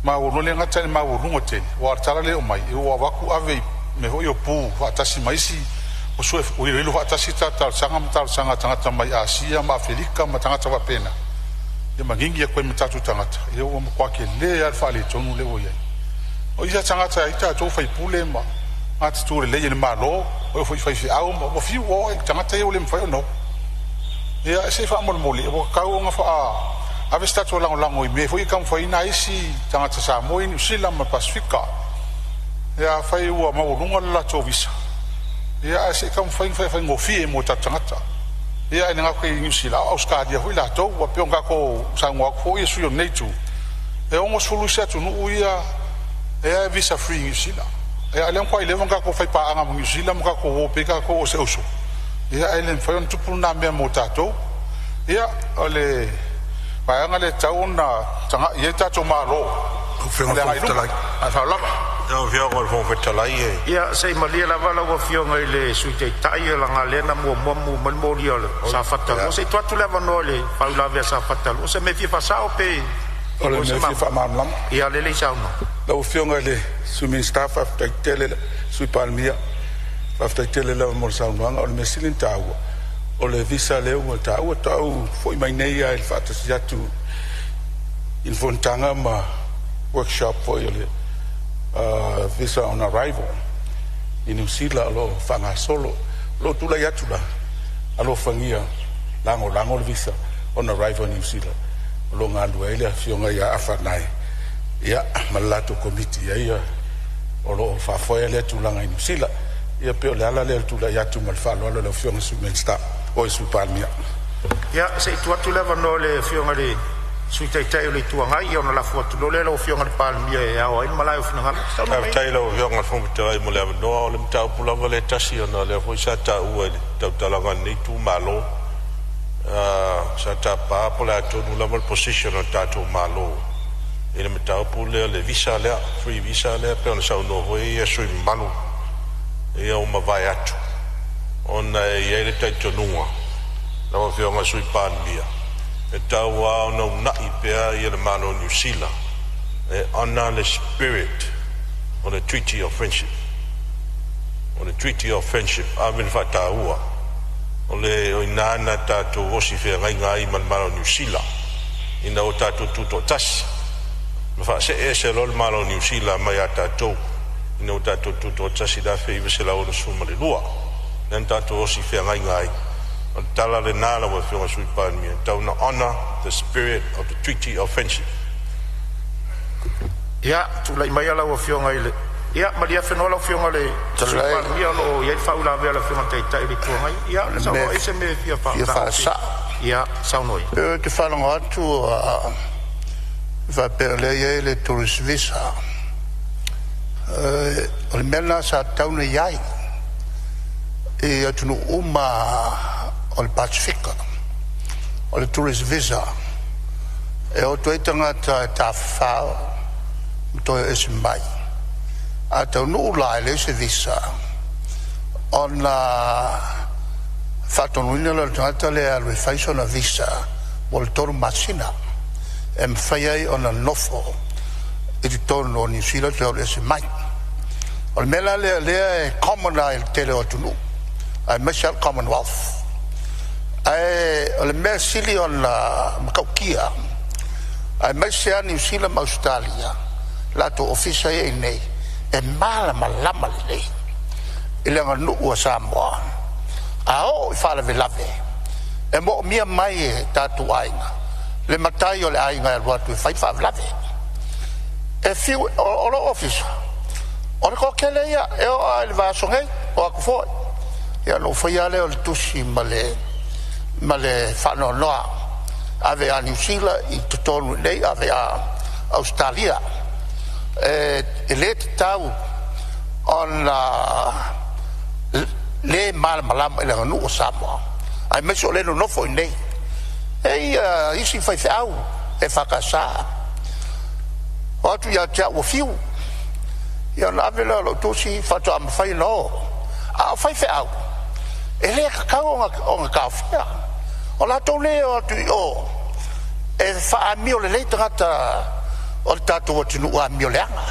maualuga, e le gata ina maualuga tele, aua o le tala lea e aumai, ua avatu ave i mea foi ia o pu faatasi ma isi, ua iloilo faatasi ta talosaga ma talosaga a tagata mai Asia ma Afelika ma tagata faapena, ia manini atu ai ma tatou tagata, ia ua matua tele lava le faaletonu lea ua i ai. O isi lava tagata e ai tatou o faipule ma matatau lelei i le Malo, o oo foi i faifeau ma ua fiu e o, ae o tagata ia ua le mafai ona o. Ia se i faamolemole ua tatau ona ave se tatou lagolago i mea foi ia e taumafai ai nai isi tagata Samoa ia i Niu Sila ma le Pasefika. Ia afai ua maualuga le latou visa, ia ae se i taumafai e faafaigofie mo tatou tagata. Ia ae le gata i Niu Sila a o Ausetalia foi latou. Aua pei ona tatou saunoa atu foi sui usufono o lenei itu, e 60 isi atunuu ia e visa free i Niu Sila. Ia a o lea ua matuai leva ona tatou faipaaga ma Niu Sila ma tatou o pei tatou o se uso, ia ae le mafai ona tupu lena mea mo tatou. Ia o le vaega lea e tatau ona tagai i ai le tatou Malo Lau mo le Afioga i le agai Fofoga i luma. Fetalai. Ma le faaaloalo lava. Lau Afioga i le Fofoga Fetalai, e Ia, se i malie lava lau Afioga i le Sui Taitai, leaga o lea na muamua mumu mai le moli a Safata 2. Se i tuu atu le avanoa i le faauilavea a Safata 2, o se mea e fia faasao pe O le o se mea e fia faamalamalama. Ia, lelei, saunoa. Lau Afioga i le Sui Minisita, faafetai tele, Sui Palemia, faafetai tele lava mo le saunoaga. O le mea sili ona taua, o le visa lea ua taua. Faatoa ou foi mai nei lava i le faatasi atu i le fonotaga ma workshop foi o le visa on arrival i Niu Sila o lo o faagasolo. O lou tulai atu la, alofagia lagolago le visa on arrival i Niu Sila o lo o galulue ai le afioga ia Afanai ia ma le latou komiti ai o lo o faafoea lea tulaga i Niu Sila. Ia pei o le ala lea o le tulai atu ma le faaaloalo i lau Afioga i le Sui Minisita o le Sui Palemia. Ia, se i tuu atu le avanoa i le Afioga i le Sui Taitai o le Itu Agai, ia ona lafo atu loa lea i lau Afioga i le Palemia e ao ai le malae o finagalo. Saunoa mai. Faafetai i lau Afioga i le Fofoga Fetalai mo le avanoa. O le mataupu lava lea e tasi ona o lea foi sa taua i le tautalaga a lenei itumalo. Sa tapa po o le a tonu lava le position o le tatou Malo i le mataupu lea o le visa lea, free visa lea pei ona saunoa foi sui usufono mamalu ia ua mavae atu, ona e i ai le talitonuga lau Afioga i le Sui Palemia, e tatau lava ona uunai pea le Malo o Niu Sila e honour le spirit o le Treaty of Friendship. O le Treaty of Friendship, ave le faataua, o le o i ina na tatou osi feagaiga ai ma le Malo o Niu Sila ina ua tatou tutoatasi ma faasee ese loa le Malo o Niu Sila mai a tatou ina ua tatou tutoatasi i le 1962, lea na tatou osi feagaiga ai. O le tala lena lau Afioga i le Sui Palemia, e tatau ona honour the spirit of the Treaty of Friendship. Ia, tulai maia lau Afioga i le… Ia malie afenoa lau Afioga i le Sui Fetalai, Palemia o lo o i ai le faauilavea a le Afioga i le Taitai o le Itu Agai. Ia, o le mea saunoa i se mea e fia fia faasao pe… faasao. Ia, saunoa ia. E ou te faalogo atu ua faapea o lea e i ai le tourist visa. O le mea lena sa tatau ona i ai i atunuu uma o le Pasefika. O le tourist visa e o atu ai tagata e tafafao ma toe o ese mai. A taunuu la e leai se visa, ona faatonuina lea o le tagata lea e alu e fai sona visa mo le 3 masina e mafai ai ona nofo i totonu o Niu Sila toe alu ese mai. O le mea la lea lea e common lava i le tele o atunuu, aemaise lava le Commonwealth. Ae o le mea sili ona matautia, aemaise lava Niu Sila ma Ausetalia, latou ofisa ia i inei, e malamalama lelei i le aganuu a Samoa. A oo i faalavelave, e moomia mai e tatou aiga le matai o le aiga e alu atu e fai faalavelave. E fiu o lou ofisa, o le toatele ia e oo lava i le vaiaso nei o atu foi. Ia ona ou faia lava lea o le tusi ma le faanoanoa, ave ia Niu Sila i totonu i inei, ave ia Ausetalia. E le tatau ona le malamalama i le aganuu a Samoa aemaise o le nonofo i inei. E i ai isi faifeau EFKS, o atu ia te au ua fiu, ia ona ave lea o lau tusi faatoa mafai ona o. A o faifeau, e le tatau ona taofia. O latou nei e o atu i o e faaamio lelei tagata o le tatou atunuu amioleaga.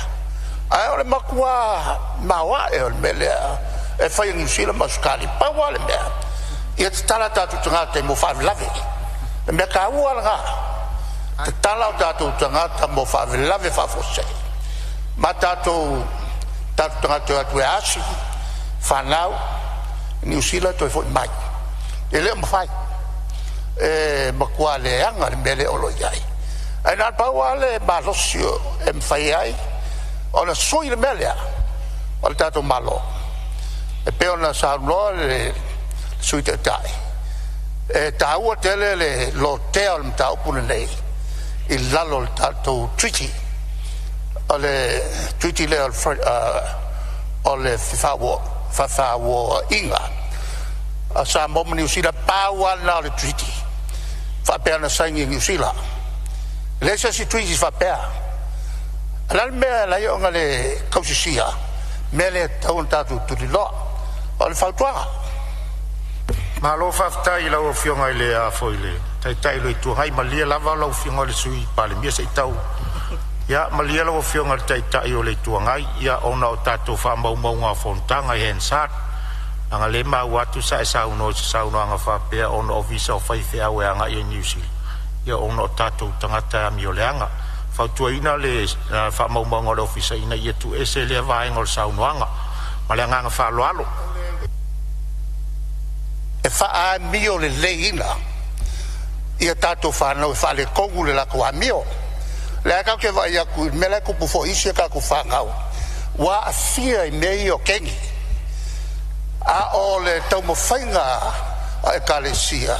Ae o le matua maoae o le mea lea e fai e Niu Sila ma Ausetalia. Pau lava le mea, ia tatala tatou tagata mo faalavelave. O le mea taua lena, tatala o tatou tagata mo faalavelave faafuasei, ma tatou tagata e o atu e asi fanau i Niu Sila toe foi mai. E le o mafai, e matua leaga le mea lea o lo o i ai. Ae na o le pau lava le malosi e mafai ai ona sui le mea lea, o le tatou Malo, e pei ona saunoa le Sui Taitai, e taua tele le lotea o le mataupu lenei i lalo o le tatou Treaty, o le treaty lea o le Fefaatauaiga a Samoa ma Niu Sila. Pau lava lena o le treaty faapea na saini e Niu Sila. E leai se isi treaty faapea. O le a le mea e ala ai ona le tausisia mea lea e tatau ona tatou tuliloa? O le fautuaga. Malo faafetai i lau Afioga i le Taitai o le Itu Agai, malie lava lau Afioga i le Sui Palemia se i tau. Ia malie lau Afioga i le Taitai o le Itu Agai, ona o tatou faamaumauga o fonotaga e Hansard, leaga o lea e maua atu sa e saunoa i se saunoaga faapea ona o visa o faifeau e agai i Niu Sila ona o tatou tagata e amioleaga. E fautuaina le faamaumauga a le Ofisa ina ia tuuese lea vaega o le saunoaga. Ma le agaga faaaloalo. E faaamioleleiina ia tatou fanau e faaletonu le latou amio. O lea tatou te vaai atu i le mea la e tupu foi i isi a tatou fanau ua aafia i mea ia o kegi. A o le taumafaiga a ekalesia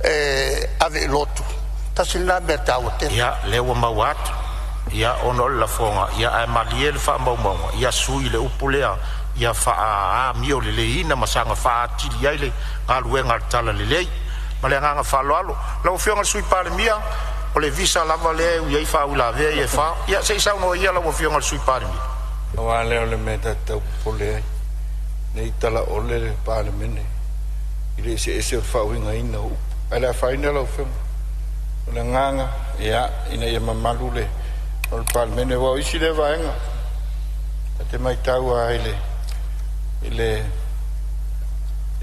e ave i lotu, tasi lena mea taua tele. Ia, lea ua maua atu. Ia ona o le lafoga, ia ae malie le faamaumauga, ia sui le upu lea ia faaamioleleiina ma saga faaatili ai le galuega a le talalelei. Ma le agaga faaaloalo. Lau Afioga i le Sui Palemia, o le visa lava lea e ui ai faauilavea ia e fa. Ia se i saunoa ia lau Afioga i le Sui Palemia. Pau lava lea o le mea ta te tau popole ai, ne i talaole le Palemene i le eseese o le faauigaina o upu. Ae le afaina lau Afioga. O le agaga, ia, ina ia mamalu le o le Palemene, aua o isi lea vaega ta te matau lava i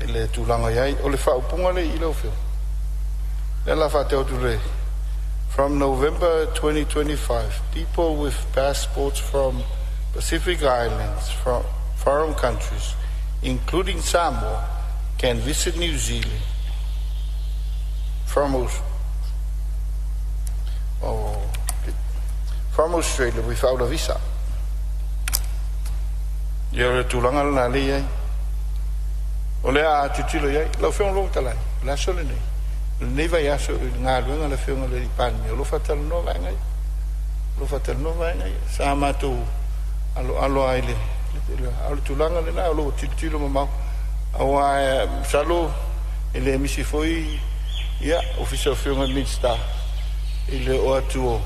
le tulaga i ai. O le faaupuga lea i i lau Afioga, lea o le a faatau atu le "From November 2025, people with passports from Pacific Islands from foreign countries, including Samoa, can visit New Zealand from Australia without a visa." Ia o le tulaga lena lea i ai. O le a tilotilo i ai. Lau Afioga i le Fofoga Fetalai, o le aso lenei, o lenei vaiaso i le galuega a le Afioga i le Palemia, o lo o faatalanoa vaega ia. O lo o faatalanoa vaega ia. Sa matou aloalo lava i le, a o le tulaga lena o lo o tilotilo mamao, aua masalo e le misi foi ia ofisa o Afioga i Minisita i le oo atu o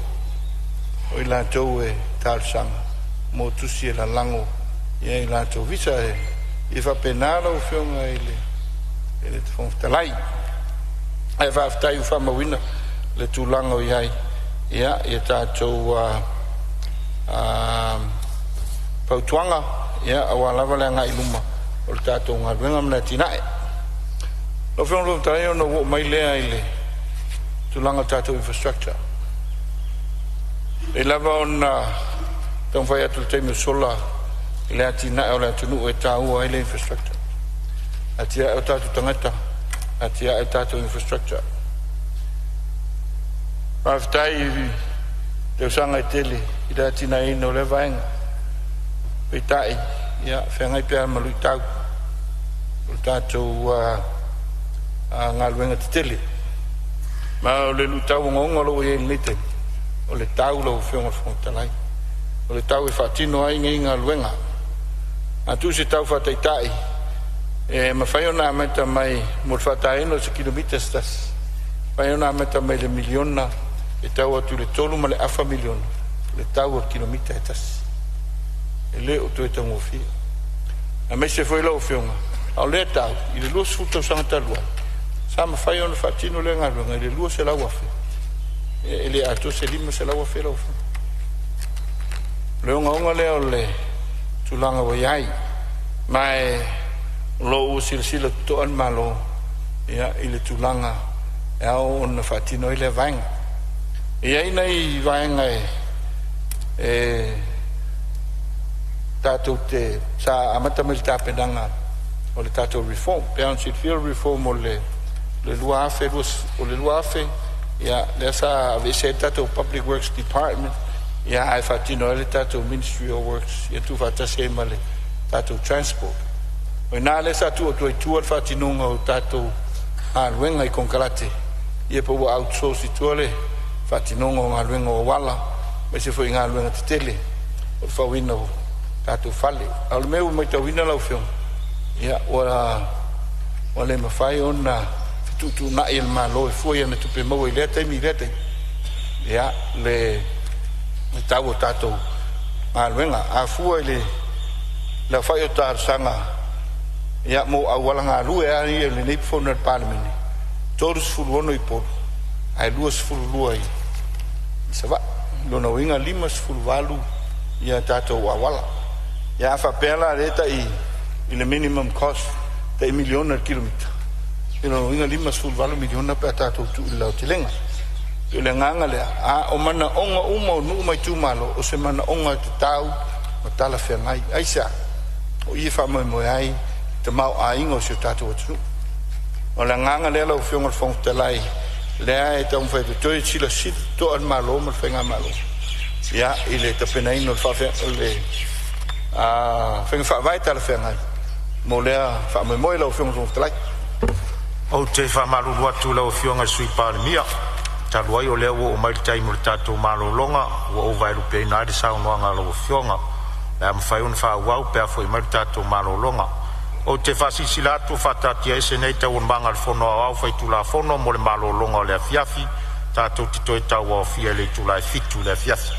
i latou e talosaga mo tusi e lalago i ai latou visa e faapena lau Afioga i le Fofoga Fetalai. Ae faafetai ua faamauina le tulaga o i ai ia tatou fautuaga ia aua lava le agai i luma o le tatou galuega ma le atinae. Lau Afioga i le Fofoga Fetalai, ona ou oo mai lea i le tulaga o le tatou infrastructure. E lava ona taumafai atu i le taimi ua sola i le atinae o le atunuu e taua ai le infrastructure. Atiae o tatou tagata, atiae tatou infrastructure. Faafetai i tausaga e tele i le atinaeina o lea vaega. Peitai, ia feagai pea ma luitau o le tatou galuega tetele. Ma o le luitau ogaoga o lo o i ai nei taimi, o le tau lau Afioga i le Fofoga Fetalai. O le tau e faatino ai nei galuega. A tuu se tau faataitai e mafai ona amata mai mo le faataina o se kilomita se tasi, e mafai ona amata mai le $1 miliona e tau atu i le $3.5 miliona le tau o le kilomita e tasi. E le o toe taugofie. Aemaise foi lau Afioga, a o lea tau i le 20 tausaga talu ai, sa mafai ona faatino lea galuega i le $200,000, e le atoa se $500,000 lau Afioga. O le ogaoga lea o le tulaga ua i ai, ma e o lo o ua silasila totoa le Malo i le tulaga e ao ona faatino ai lea vaega. E i ai nai vaega e tatou te sa amata mai le tapenaga o le tatou reform. Pe ona silafia o le reform o le 2000 o le 2000, ia lea sa aveese ai le tatou Public Works Department, ia ae faatino ai le tatou Ministry of Works, ia tuufaatasi ai ma le tatou Transport. O i ina lea sa tuu atu ai i tua le faatinoga o tatou galuega i konekarate, ia po ua outsource i tua le faatinoga o galuega o auala, aemaise foi galuega tetele o le fauina o tatou fale. A o le mea ua matauina lau Afioga, ia ua le mafai ona fetuutuunai e le Malo e fua i ana tupe maua i lea taimi i lea taimi, ia le tau o tatou galuega. A fua i le aofai o talosaga ia mo auala galue lava ia i lenei fono a le Palemene, 36 i Upolu ae 22 i Savaii. O lona uiga e 58 ia tatou auala. Ia a faapea la lea e tai i le minimum cost tai $1 miliona i le kilomita, o lona uiga e $58 miliona pe a tatou tuu i le aotelega. O le agaga lea, a o manaoga uma o nuu ma itumalo, o se manaoga e tatau ma talafeagai. Aisea? O i e faamoemoe ai tamaoaiga o si o tatou atunuu. O le agaga lea lau Afioga i le Fofoga Fetalai, lea e taumafai atu toe silasila totoa le Malo ma le Faigamalo ia i le tapenaina o le faiga faavae talafeagai mo lea faamoemoe lau Afioga i le Fofoga Fetalai. Ou te faamalulu atu i lau Afioga i le Sui Palemia, talu ai o lea ua oo mai le taimi o le tatou malologa, ua ou vaelupeina ai le saunoaga a lau Afioga. O le a mafai ona faaauau pe a foi mai le tatou malologa. Ou te faasilasila atu ua faataatiaese nei Taualumaga a le Fono Aoao Faitulafono mo le malologa o le afiafi. Tatou te toe tauaofia i le itula e 7:00 i le afiafi.